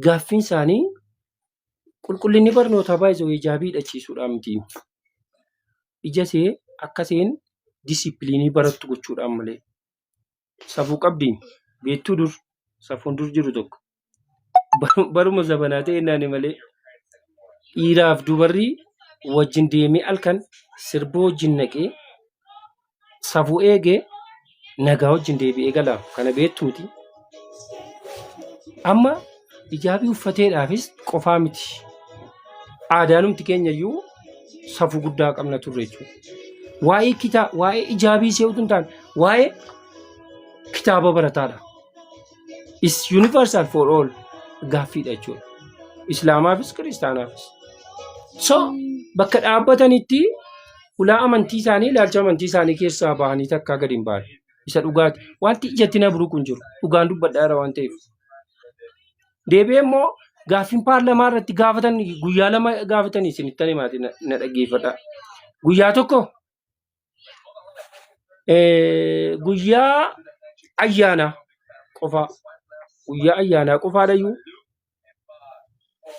gaaffiin isaanii qulqullinni barnootaa baay'isuu ijaabii hidhachiisuudhaan miti. Ija ishee akka isheen disciplinii barattu gochuudhaan malee. Safuu qabdi beektuu, dur safuun dur jiru tokko baruma zabanaa ta'e naani malee. Dhiiraaf dubarri wajjin deemee halkan sirboo wajjin naqee safuu eegee nagaa wajjin deebi'ee gala. Kana beektu miti. Amma ijaabii uffateedhaafis qofaa miti. Aadaanumti keenya iyyuu safuu guddaa qabna turre jechuudha. Waa'ee kitaa waa'ee ijaabii ishee utuu hin taane waa'ee kitaaba barataadha. Is universal for all gaaffiidha jechuudha. Islaamaafis kiristaanaafis. So bakka dhaabbatanitti ulaa amantii isaanii ilaalcha amantii isaanii keessaa bahanii takkaa gadi hin baane. Isa dhugaati. Wanti ijatti na buruqu hin jiru. Dhugaan dubbadhaa jira waan ta'eef. Deebi'ee immoo gaaffiin paarlamaa irratti gaafatan guyyaa 2 gaafatanii isinittan himaati na dhaggeeffadhaa. Guyyaa tokko guyyaa ayyaanaa qofaa guyyaa ayyaanaa qofaadhayyuu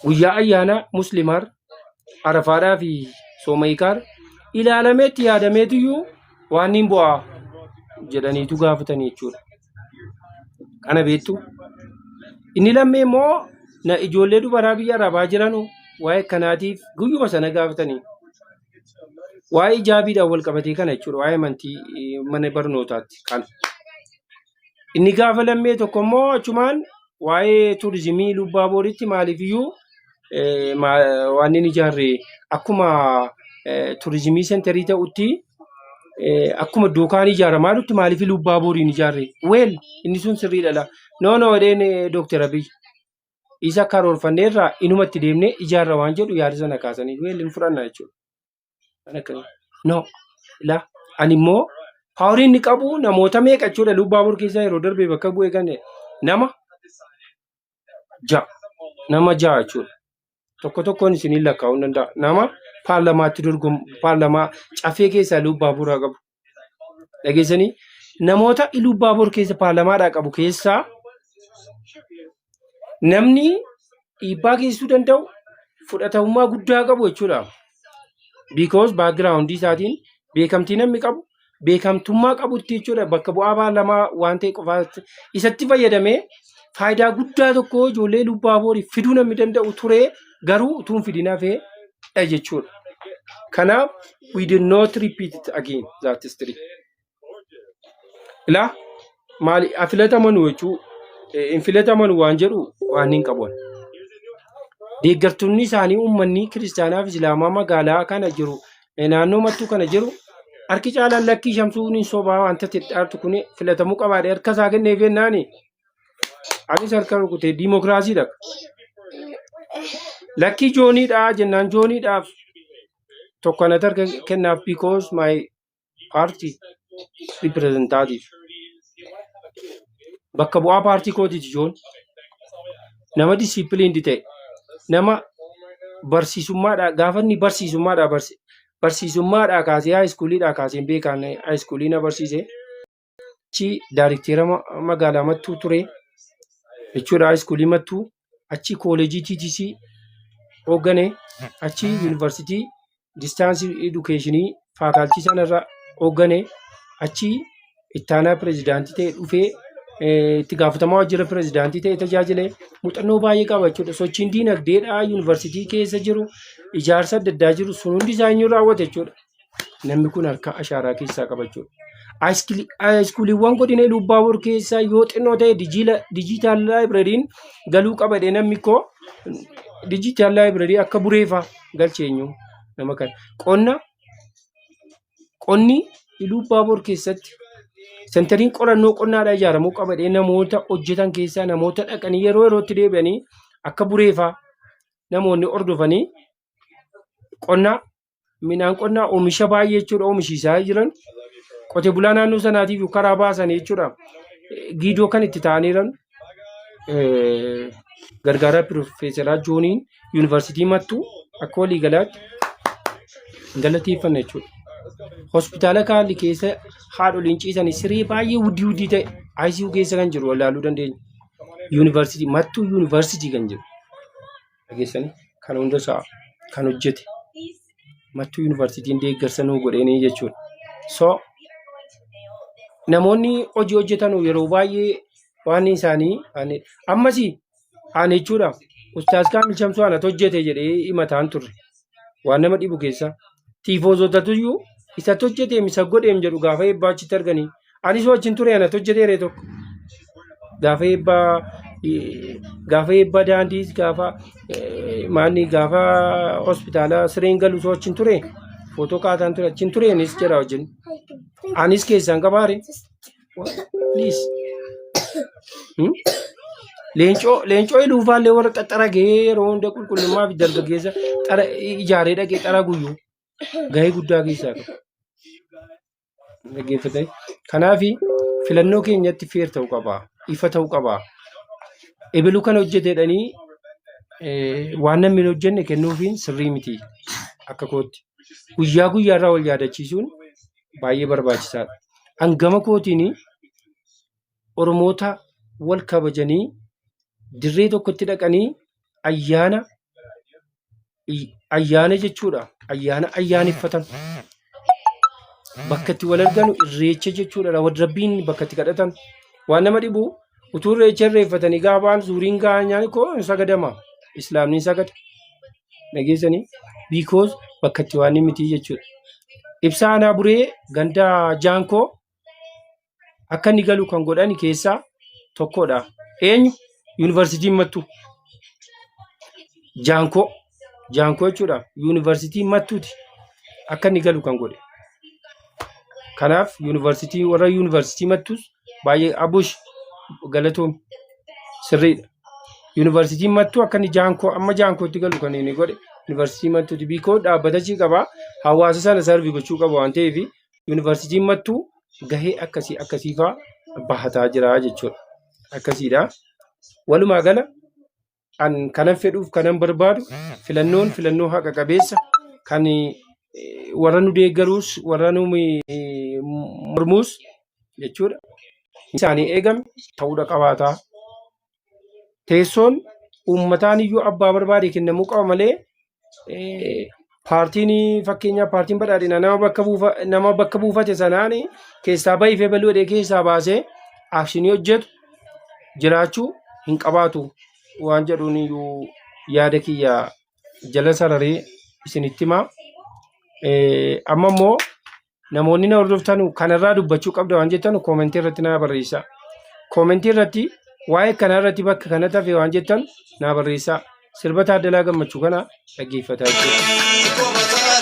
guyyaa ayyaanaa muslimaar arafaadhaa fi sooma hiikaar ilaalameetti yaadameetuyyuu waan niin bu'aa jedhaniitu gaafatanii jechuudha. Kana beektu. Inni lammee immoo na ijoollee dubaraa biyya arabaa jiranu waa'ee kanaatiif guyyuma sana gaafatanii. Waa'ee ijaabiidhaan wal qabatee kana jechuudha. Waa'ee amantii mana barnootaatti kana. Inni gaafa lammee tokko immoo achumaan waa'ee turizimii Lubbaa Booritti maaliifiyyuu waan inni ijaarre akkuma turizimii senterii ta'utti akkuma iddoo kaan ijaaramaa jirutti maaliif Lubbaa Booriin ijaarre? Weel inni sun sirriidha la. No no jedheen Dookter Abiy. Isa karoorfanneerraa inumatti deemnee ijaarra waan jedhu yaada sana kaasanii weel hin fudhanna jechuudha. Kan akkana. No. La. Ani immoo powerii inni qabu namoota meeqa jechuudha Lubbaa Boor keessaa yeroo darbe bakka bu'e kan nama ja'a. Nama ja'a jechuudha. Tokko tokkoon isiniin lakkaa'uu hin danda'a. Nama paarlamaatti dorgomu paarlamaa caffee keessaa Lubbaa Booraa qabu. Dhageessanii namoota Lubbaa Boor keessa paarlamaadhaa qabu keessaa namni dhiibbaa geessisuu danda'u fudhatamummaa guddaa qabu jechuudha. Because background isaatiin beekamtii namni qabu beekamtummaa qabutti jechuudha bakka bu'aa paarlamaa waan ta'e qofaatti isatti fayyadamee faayidaa guddaa tokko ijoollee Lubbaa Booriif fiduu namni danda'u ture garuu utuu hin fidin hafee dha jechuudha. Kanaaf we did not repeat it again that history. Ilaa maali filatamanu jechuu hin filatamanu waan jedhu waan hin qabu. Deeggartoonni isaanii uummanni kiristaanaa fi islaamaa magaalaa kana jiru naannoo mattuu kana jiru harki caalaan lakkii shamsuun hin sobaa wanta tidhaartu kun filatamuu qabaadhe harka isaa kenneef jennaani anis harka rukutee diimokiraasiidha. Lakkii jooniidha jennaan jooniidhaaf tokko anatti harka kennaaf because my party representative bakka bu'aa paartii kootiiti joon nama disciplined ta'e nama barsiisummaadha gaafa inni barsiisummaadha barsiisummaadha kaasee high schooliidha kaasee hin beekan high schoolii na barsiise achi daariktera magaalaa Mattuu ture jechuudha high schoolii Mattuu achi kooleejii TTC hooggane achi yuunivarsiitii distance educationii faculty sanarra hooggane achi ittaanaa pirezidaantii ta'e dhufee itti gaafatamaa waajjira pirezidaantii ta'e tajaajile muuxannoo baay'ee qaba jechuudha. Sochiin diinagdeedhaa yuunivarsiitii keessa jiru ijaarsa adda addaa jiru sun hundi isaa eenyuun raawwate jechuudha. Namni kun harka ashaaraa keessaa qaba jechuudha. Haayiskuuliiwwan godina Iluu keessaa yoo xinnoo ta'e digital libraryn galuu qaba jedhee namni koo digital library akka bureefaa galche eenyu nama kana. Qonna qonni Iluu Baaboor keessatti centeriin qorannoo qonnaadhaa ijaaramuu qaba jedhee namoota hojjetan keessaa namoota dhaqanii yeroo yerootti deebi'anii akka bureefaa namoonni hordofanii qonna midhaan qonnaa oomisha baay'ee jechuudha oomishiisaa jiran qote bulaa naannoo sanaatiif karaa baasanii jechuudha giidoo kan itti ta'anii jiran gargaaraa piroofeesaraa Jooniin yuunivarsiitii Mattuu akka waliigalaatti galateeffanna jechuudha. Hospitaala Kaalli keessa haadholiin ciisanii siree baay'ee wuddii wuddii ta'e ICU keessa kan jiru ilaaluu dandeenya. Yuunivarsiitii Mattuu yuunivarsiitii kan jiru dhageessanii kan hunda isaa kan hojjete Mattuu yuunivarsiitiin deeggarsa nuu godheenii jechuudha. So namoonni hojii hojjetan yeroo baay'ee waan isaanii ammas ani jechuudha. Ustaaz Kaamil Shamsuu anatu hojjete jedhee himataan turre. Waan nama dhibu keessaa. Tiifoozotatu iyyuu isatu hojjeteem isa godheem jedhu gaafa eebbaa achitti arganii. Anis wajjin ture anatu hojjeteere tokko. Gaafa eebbaa gaafa eebbaa daandiis gaafa maanni gaafa hospitaala sireen galu soo achiin ture. Footoo kaataan ture achiin ture anis jira wajjin. Anis keessaan qabaare. Please. Hmm? Leencoo leencoo iluufaallee warra xaxxaragee yeroo hunda qulqullummaa fi dargaggeessa xara ijaaree dhaqee xara guyyuu gahee guddaa keessaa qaba. Dhaggeeffatanii. Kanaaf filannoo keenyatti feer ta'uu qaba. Ifa ta'uu qaba. Ebaluu kana hojjeteedhanii waan namni hin hojjenne kennuufiin sirrii miti akka kootti. Guyyaa guyyaarraa wal yaadachiisuun baay'ee barbaachisaadha. An gama kootiin Oromoota wal kabajanii dirree tokkotti dhaqanii ayyaana ayyaana jechuudha. Ayyaana ayyaaneffatan. Bakka itti wal arganu irreecha jechuudha. Rabbiin bakka itti kadhatan. Waan nama dhibu utuu irreecha irreeffatanii gaafa ba'an zuuriin gahaa nyaanni koo hin sagadama. Islaamni hin sagada. Dhageessanii because bakka itti waan miti jechuudha. Ibsaa anaa buree ganda jaankoo akka inni galu kan godhan keessaa tokkodha. Eenyu? Yuunivarsiitiin Mattuu. Jaankoo. Jaankoo jechuudha. Yuunivarsiitii Mattuuti akka inni galu kan godhe. Kanaaf yuunivarsiitii warra yuunivarsiitii Mattuus baay'ee abush galatoom sirriidha. Yuunivarsiitiin Mattuu akka inni jaankoo amma jaankootti galu kan inni godhe yuunivarsiitii Mattuuti. Biikoo dhaabbata qaba. Hawaasa sana sarvi gochuu qaba waan ta'eef Yuunivarsiitiin Mattuu gahee akkasii akkasiifaa bahataa jira jechuudha. Akkasiidha. Walumaa gala an kanan fedhuuf kanan barbaadu filannoon filannoo haqa qabeessa kan warra nu deeggaruus warra nu mormuus jechuudha. Isaanii eegame ta'uudha qabaataa. Teessoon uummataan iyyuu abbaa barbaade kennamuu qaba malee paartiin fakkeenyaaf paartiin badhaadhinaa nama bakka buufa nama bakka buufate sanaan keessaa bahii baluu jedhee keessaa baasee akshinii hojjetu jiraachuu hin qabaatu waan jedhuun iyyuu yaada kiyya jala sararee isinitti himaa. Amma immoo Namoonni na hordoftan kanarraa dubbachuu qabda waan jettan koomentii irratti naa barreessaa. Koomentii irratti waa'ee kanaa irratti bakka kana tafe waan jettan naa barreessaa. Sirba Taaddalaa Gammachuu kana dhaggeeffataa jechuudha.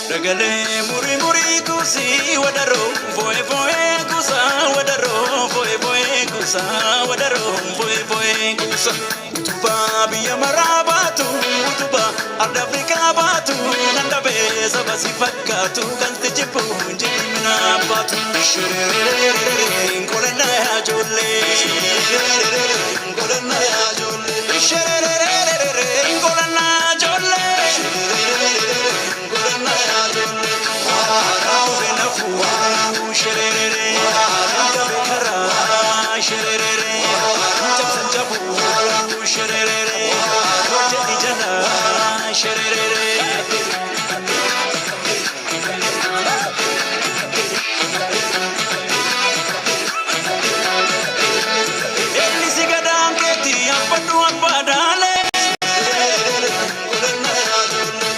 Dagalee murii murii kuusii wadaroo fo'ee fo'ee kuusaa wadaroo fo'ee fo'ee kuusaa wadaroo fo'ee fo'ee kuusa. Utubaa biyya maraa baatu utubaa arda Afrikaa baatu nan dhabee saba si fakkaatu kan si jibbu jibbi baatu. Shirererereree qolanna yaa ijoollee. Shirererereree qolanna yaa ijoollee. Shirererereree qolanna yaa ijoollee.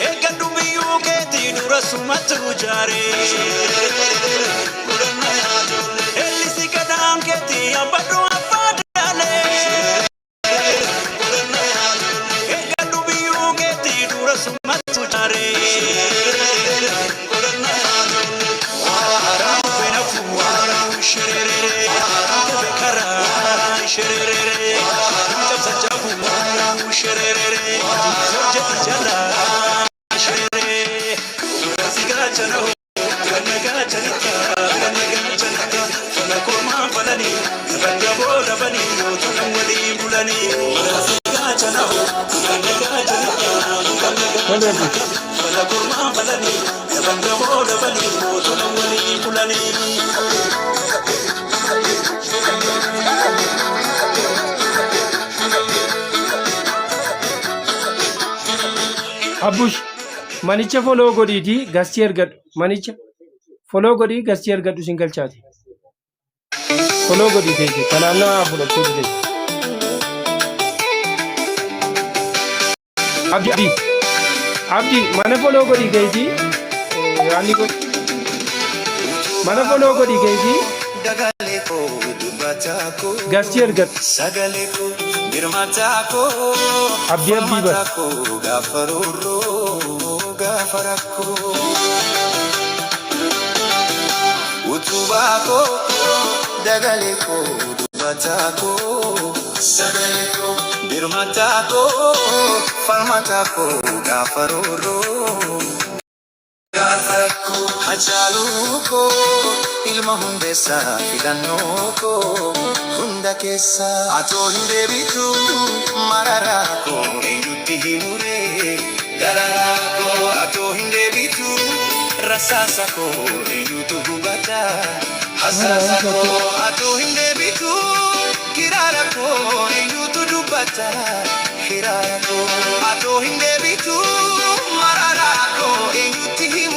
Eeggadhu biyyuu keetii dura sumatu jaaree. Ellisi gadaan keetii abbadhu abbaa daalee. Eeggadhu biyyuu keetii dura sumatu jaaree. Abbush, manicha follow godhiitii guestii ergadhu. Manicha follow godhii guestii ergadhu sin galchaati. Follow godhii teesse. Kanaaf nama fudhachuu dide. Abdi, Abdi, mana follow godhii keetii. Yaanni godhi. Mana follow godhii keetii. Dagalee koo dubbataa koo Guestii ergadhu. Sagalee koo birmataa koo Abdii abdii bar. Falmataa koo gaafa roorroo gaafa rakkoo Utubaa koo dagalee koo dubbataa koo sagalee koo birmataa koo falmataa koo gaafa roorroo gaafa rakkoo. Hacaaluu koo ilma hundeessaa filannoo koo hunda keessa atoo hin deebitu mararaa koo eenyutti himuree dararaa koo atoo hin deebitu rasaasa koo eenyutu hubata hasaasa koo atoo hin deebitu kiraara koo eenyutu dubbata hiraara koo atoo hin deebitu mararaa koo eenyutti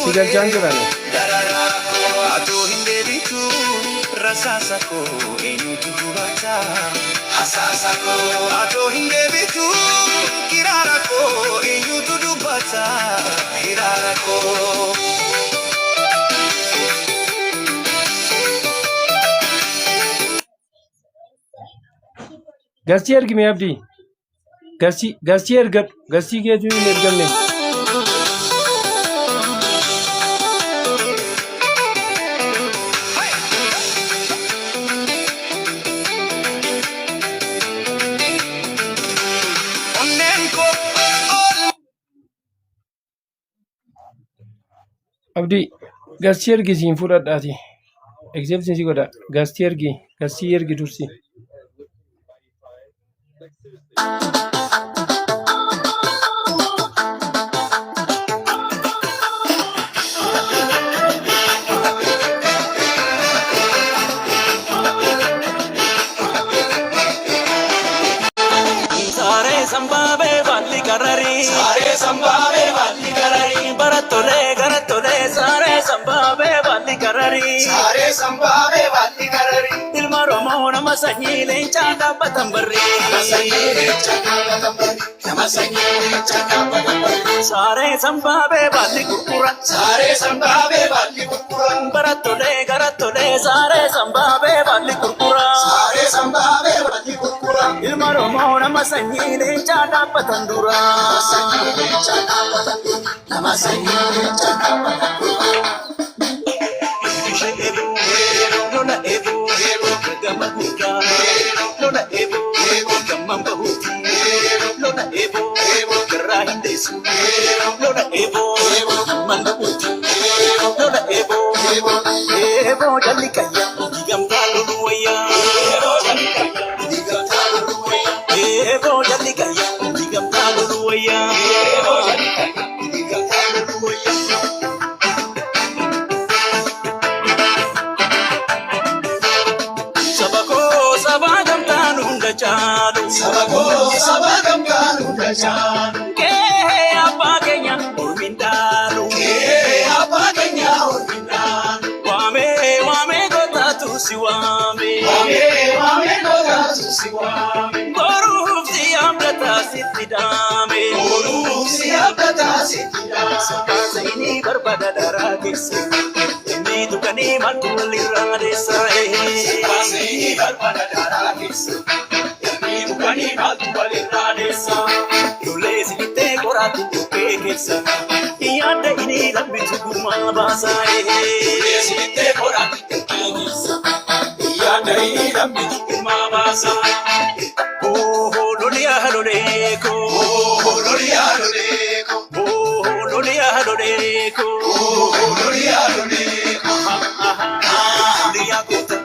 Si galchaan himuree jirani. dararaa koo atoo hin deebitu rasaasa koo eenyutu hubata hasaasa koo atoo hin deebitu kiraara koo eenyutu dubbata hiraara koo. Guestii ergi mee Abdii. Guestii guestii ergadhu. Guestii keetuu hin ergamne. Onneen koo ol Abdii guestii ergi siin fudhadhaati. Accept si godha. Guestii ergi. Guestii ergi dursi. Saree sambaabee balli qararii. Saree sambaabee balli qararii. Barattolee garattolee saree sambaabee balli qararii. Saree sambaabee balli qararii. Ilma Oromoo nama sanyii leencaa dhaabbatan barri. Nama sanyii leencaa dhaabbatan barri. Nama sanyii leencaa dhaabbatan barri. Saree sambaabee balli gurgura. Saree sambaabee balli gurgura. Barattolee garattolee saree sambaabee balli gurgura. Saree sambaabee balli gurgura. Ilma Oromoo nama sanyii leencaa dhaabbatan dura. Nama sanyii leencaa dhaabbatan dura. Nama sanyii leencaa dhaabbatan dura. Ishee eeboo, lola eeboo, gama guddaa, lola eeboo, gamman bahuuti, lola eeboo, garraa hin deessu, lola eeboo, amman bahuuti, lola eeboo, eeboo jalli qayya, digamtaa loluu wayyaa, eeboo jalli qayya, digamtaa loluu wayyaa, eeboo jalli qayya, digamtaa loluu wayyaa, eeboo jalli qayya, digamtaa loluu wayyaa. Saba koo saba gamtaan hunda caalu. Saba koo saba gamtaan hunda caalu. Kee abbaa keenya ormiin dhaalu. Kee abbaa keenya ormiin dhaalu. Waamee waamee gootaatu si waame. Waamee waamee gootaatu si waame. Boruuf si abdataa sitti daame. Boruuf si abdataa sitti daame. Sakkaasa inni barbaada daraa keessa. Inni tuqanii maaltu walirraa deessa. Sakkaasa inni barbaada daraa keessa. Inni tuqanii maaltu walirraa deessa. Lollee sibittee qoraatti dhukkee keessa. Yaadda inni lammitu gumaa baasa. Lollee sibittee qoraatti dhukkee keessa. Yaadda inni lammitu gumaa baasa. Oh, loliyaa loleeko. Oh, loliyaa loleeko. Oh, loliyaa loleeko. Oh, loliyaa loleeko. Loliyaa goota.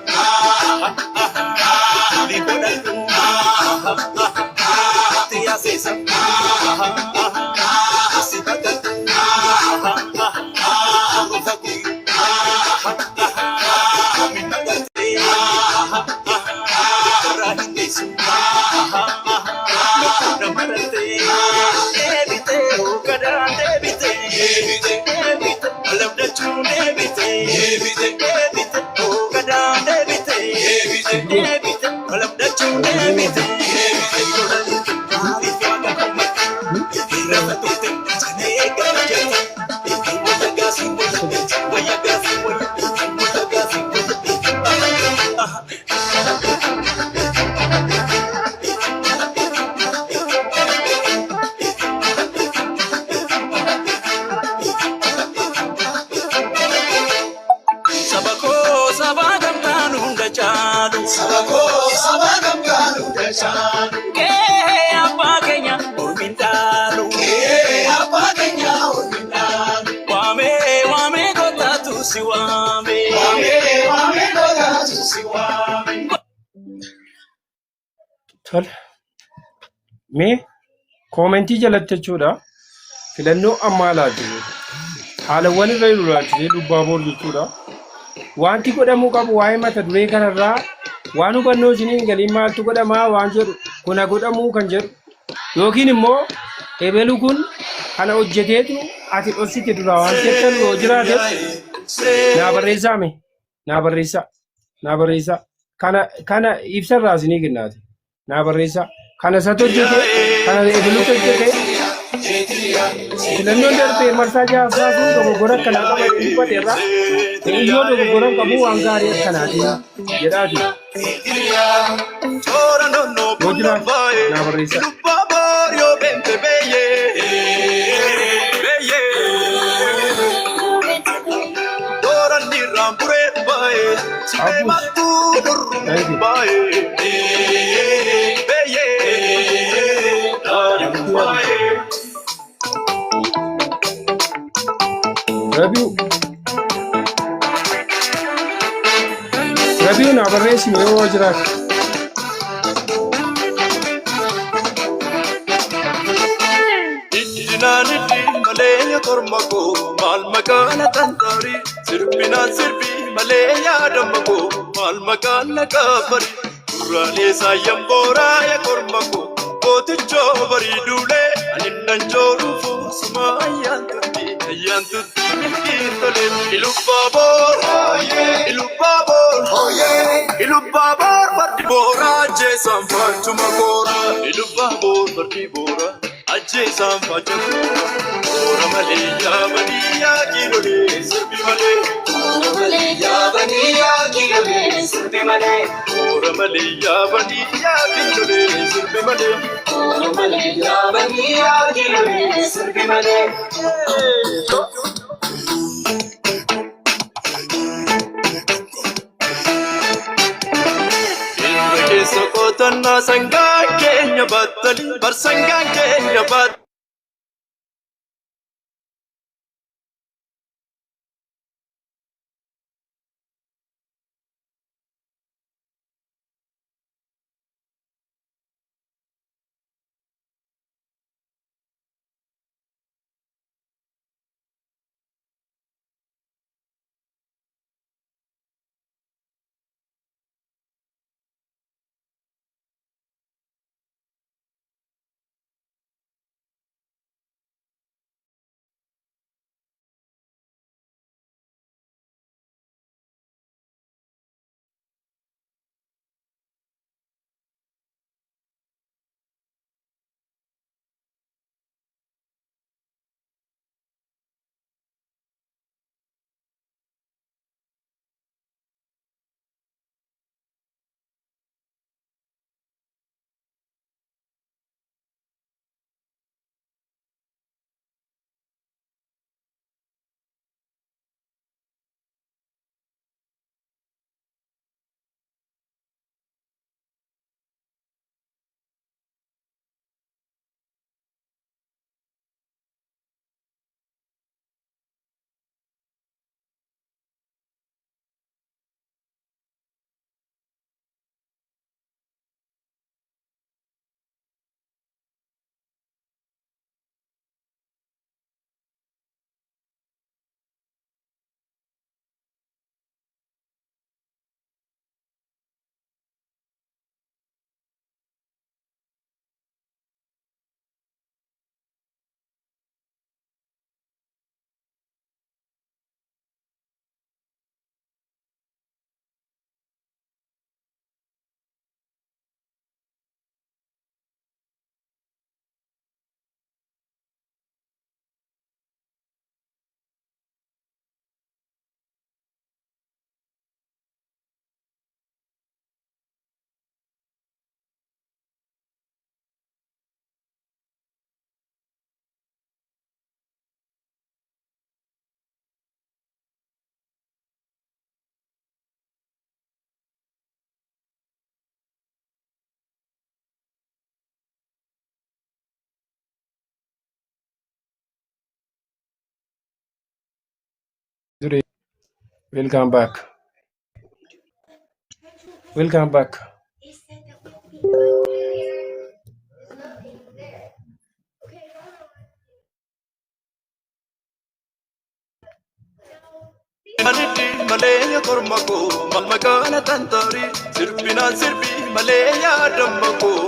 Loli godhadhu. Tiyaa seesa. Si bakatu. Rufa kuyu. Minagate. Karaa hin deessu. Lubbuu namarate. Deebitee gadaan. Laalchisee Saba koo saba gamtaan hunda caalu. Saba koo saba gamtaan hunda caalu. Qe'ee abbaa keenya ormi hin dhaalu. Qe'ee abbaa keenya ormi hin dhaalu. Waamee waamee kootaatu si waamee. Waamee waamee kootaatu si waame. Tole. Mee koomentii jalatti jechuudha. Filannoo ammaa laalchisee haalawwan irra jiru laalchisee dubbaa boor jechuudha. Wanti godhamuu qabu waa'ee mata duree kanarraa waan hubannoo isiniin galiin maaltu godhamaa waan jedhu kuna godhamuu kan jedhu yookiin immoo ebelu kun kana hojjeteetu ati dhoksite duraa waan jettan yoo jiraate naa barreessaa mee naa barreessaa naa barreessaa kana kana ibsarraa isinii kennaati naa barreessaa kana isatu hojjete kana ebelutu hojjete filannoon darbee marsaa ja'affaa sun dogoggora akkanaa qaba jedhee dubbate irraa iyyoo dogoggora hin qabu waan gaarii akkanaatiin jedhaati. Toora nonnoo Yoo jiraate baay'ee. naa barreessaa. Lubbaa boor yoo beente beeyee. Beeyee. Toora nirraan buree baay'ee. Sibbee Abbuus. mattuu Thank you. durruu baay'ee. Beeyee. Baay'ee. Rabiu. Rabiu naa barreessi mee yoo jiraate. Iddinaan iddi malee korma koo maal maqaan tantaari sirbinaan sirbi malee yaadama koo maal maqaan na kaafari gurraalee saayyan booraa ya korma koo gootichoo barii duulee ani nan jooruufu suma ayyaan tutti ayyaan tutti milkiin tole ilubbaa boor ilubbaa boor ilubbaa boor fardi booraa ajjeesaan faachuma koora ilubbaa boor fardi booraa ajjeesaan faacha koora koora malee yaabanii yaa kiilolee sirbi malee Koora malee yaabanii yaa kiilolee sirbi malee. koora malee yaabanii yaa kiilolee sirbi malee. Koora malee yaabanii yaa kiilolee sirbi malee. Irra keessa qotannaa sangaa keenya battanii bar sangaan keenya battanii. Welcome back. Welcome back. Manitti malee korma koo mal maqaana tantaari sirbinaan sirbi malee yaadamma koo.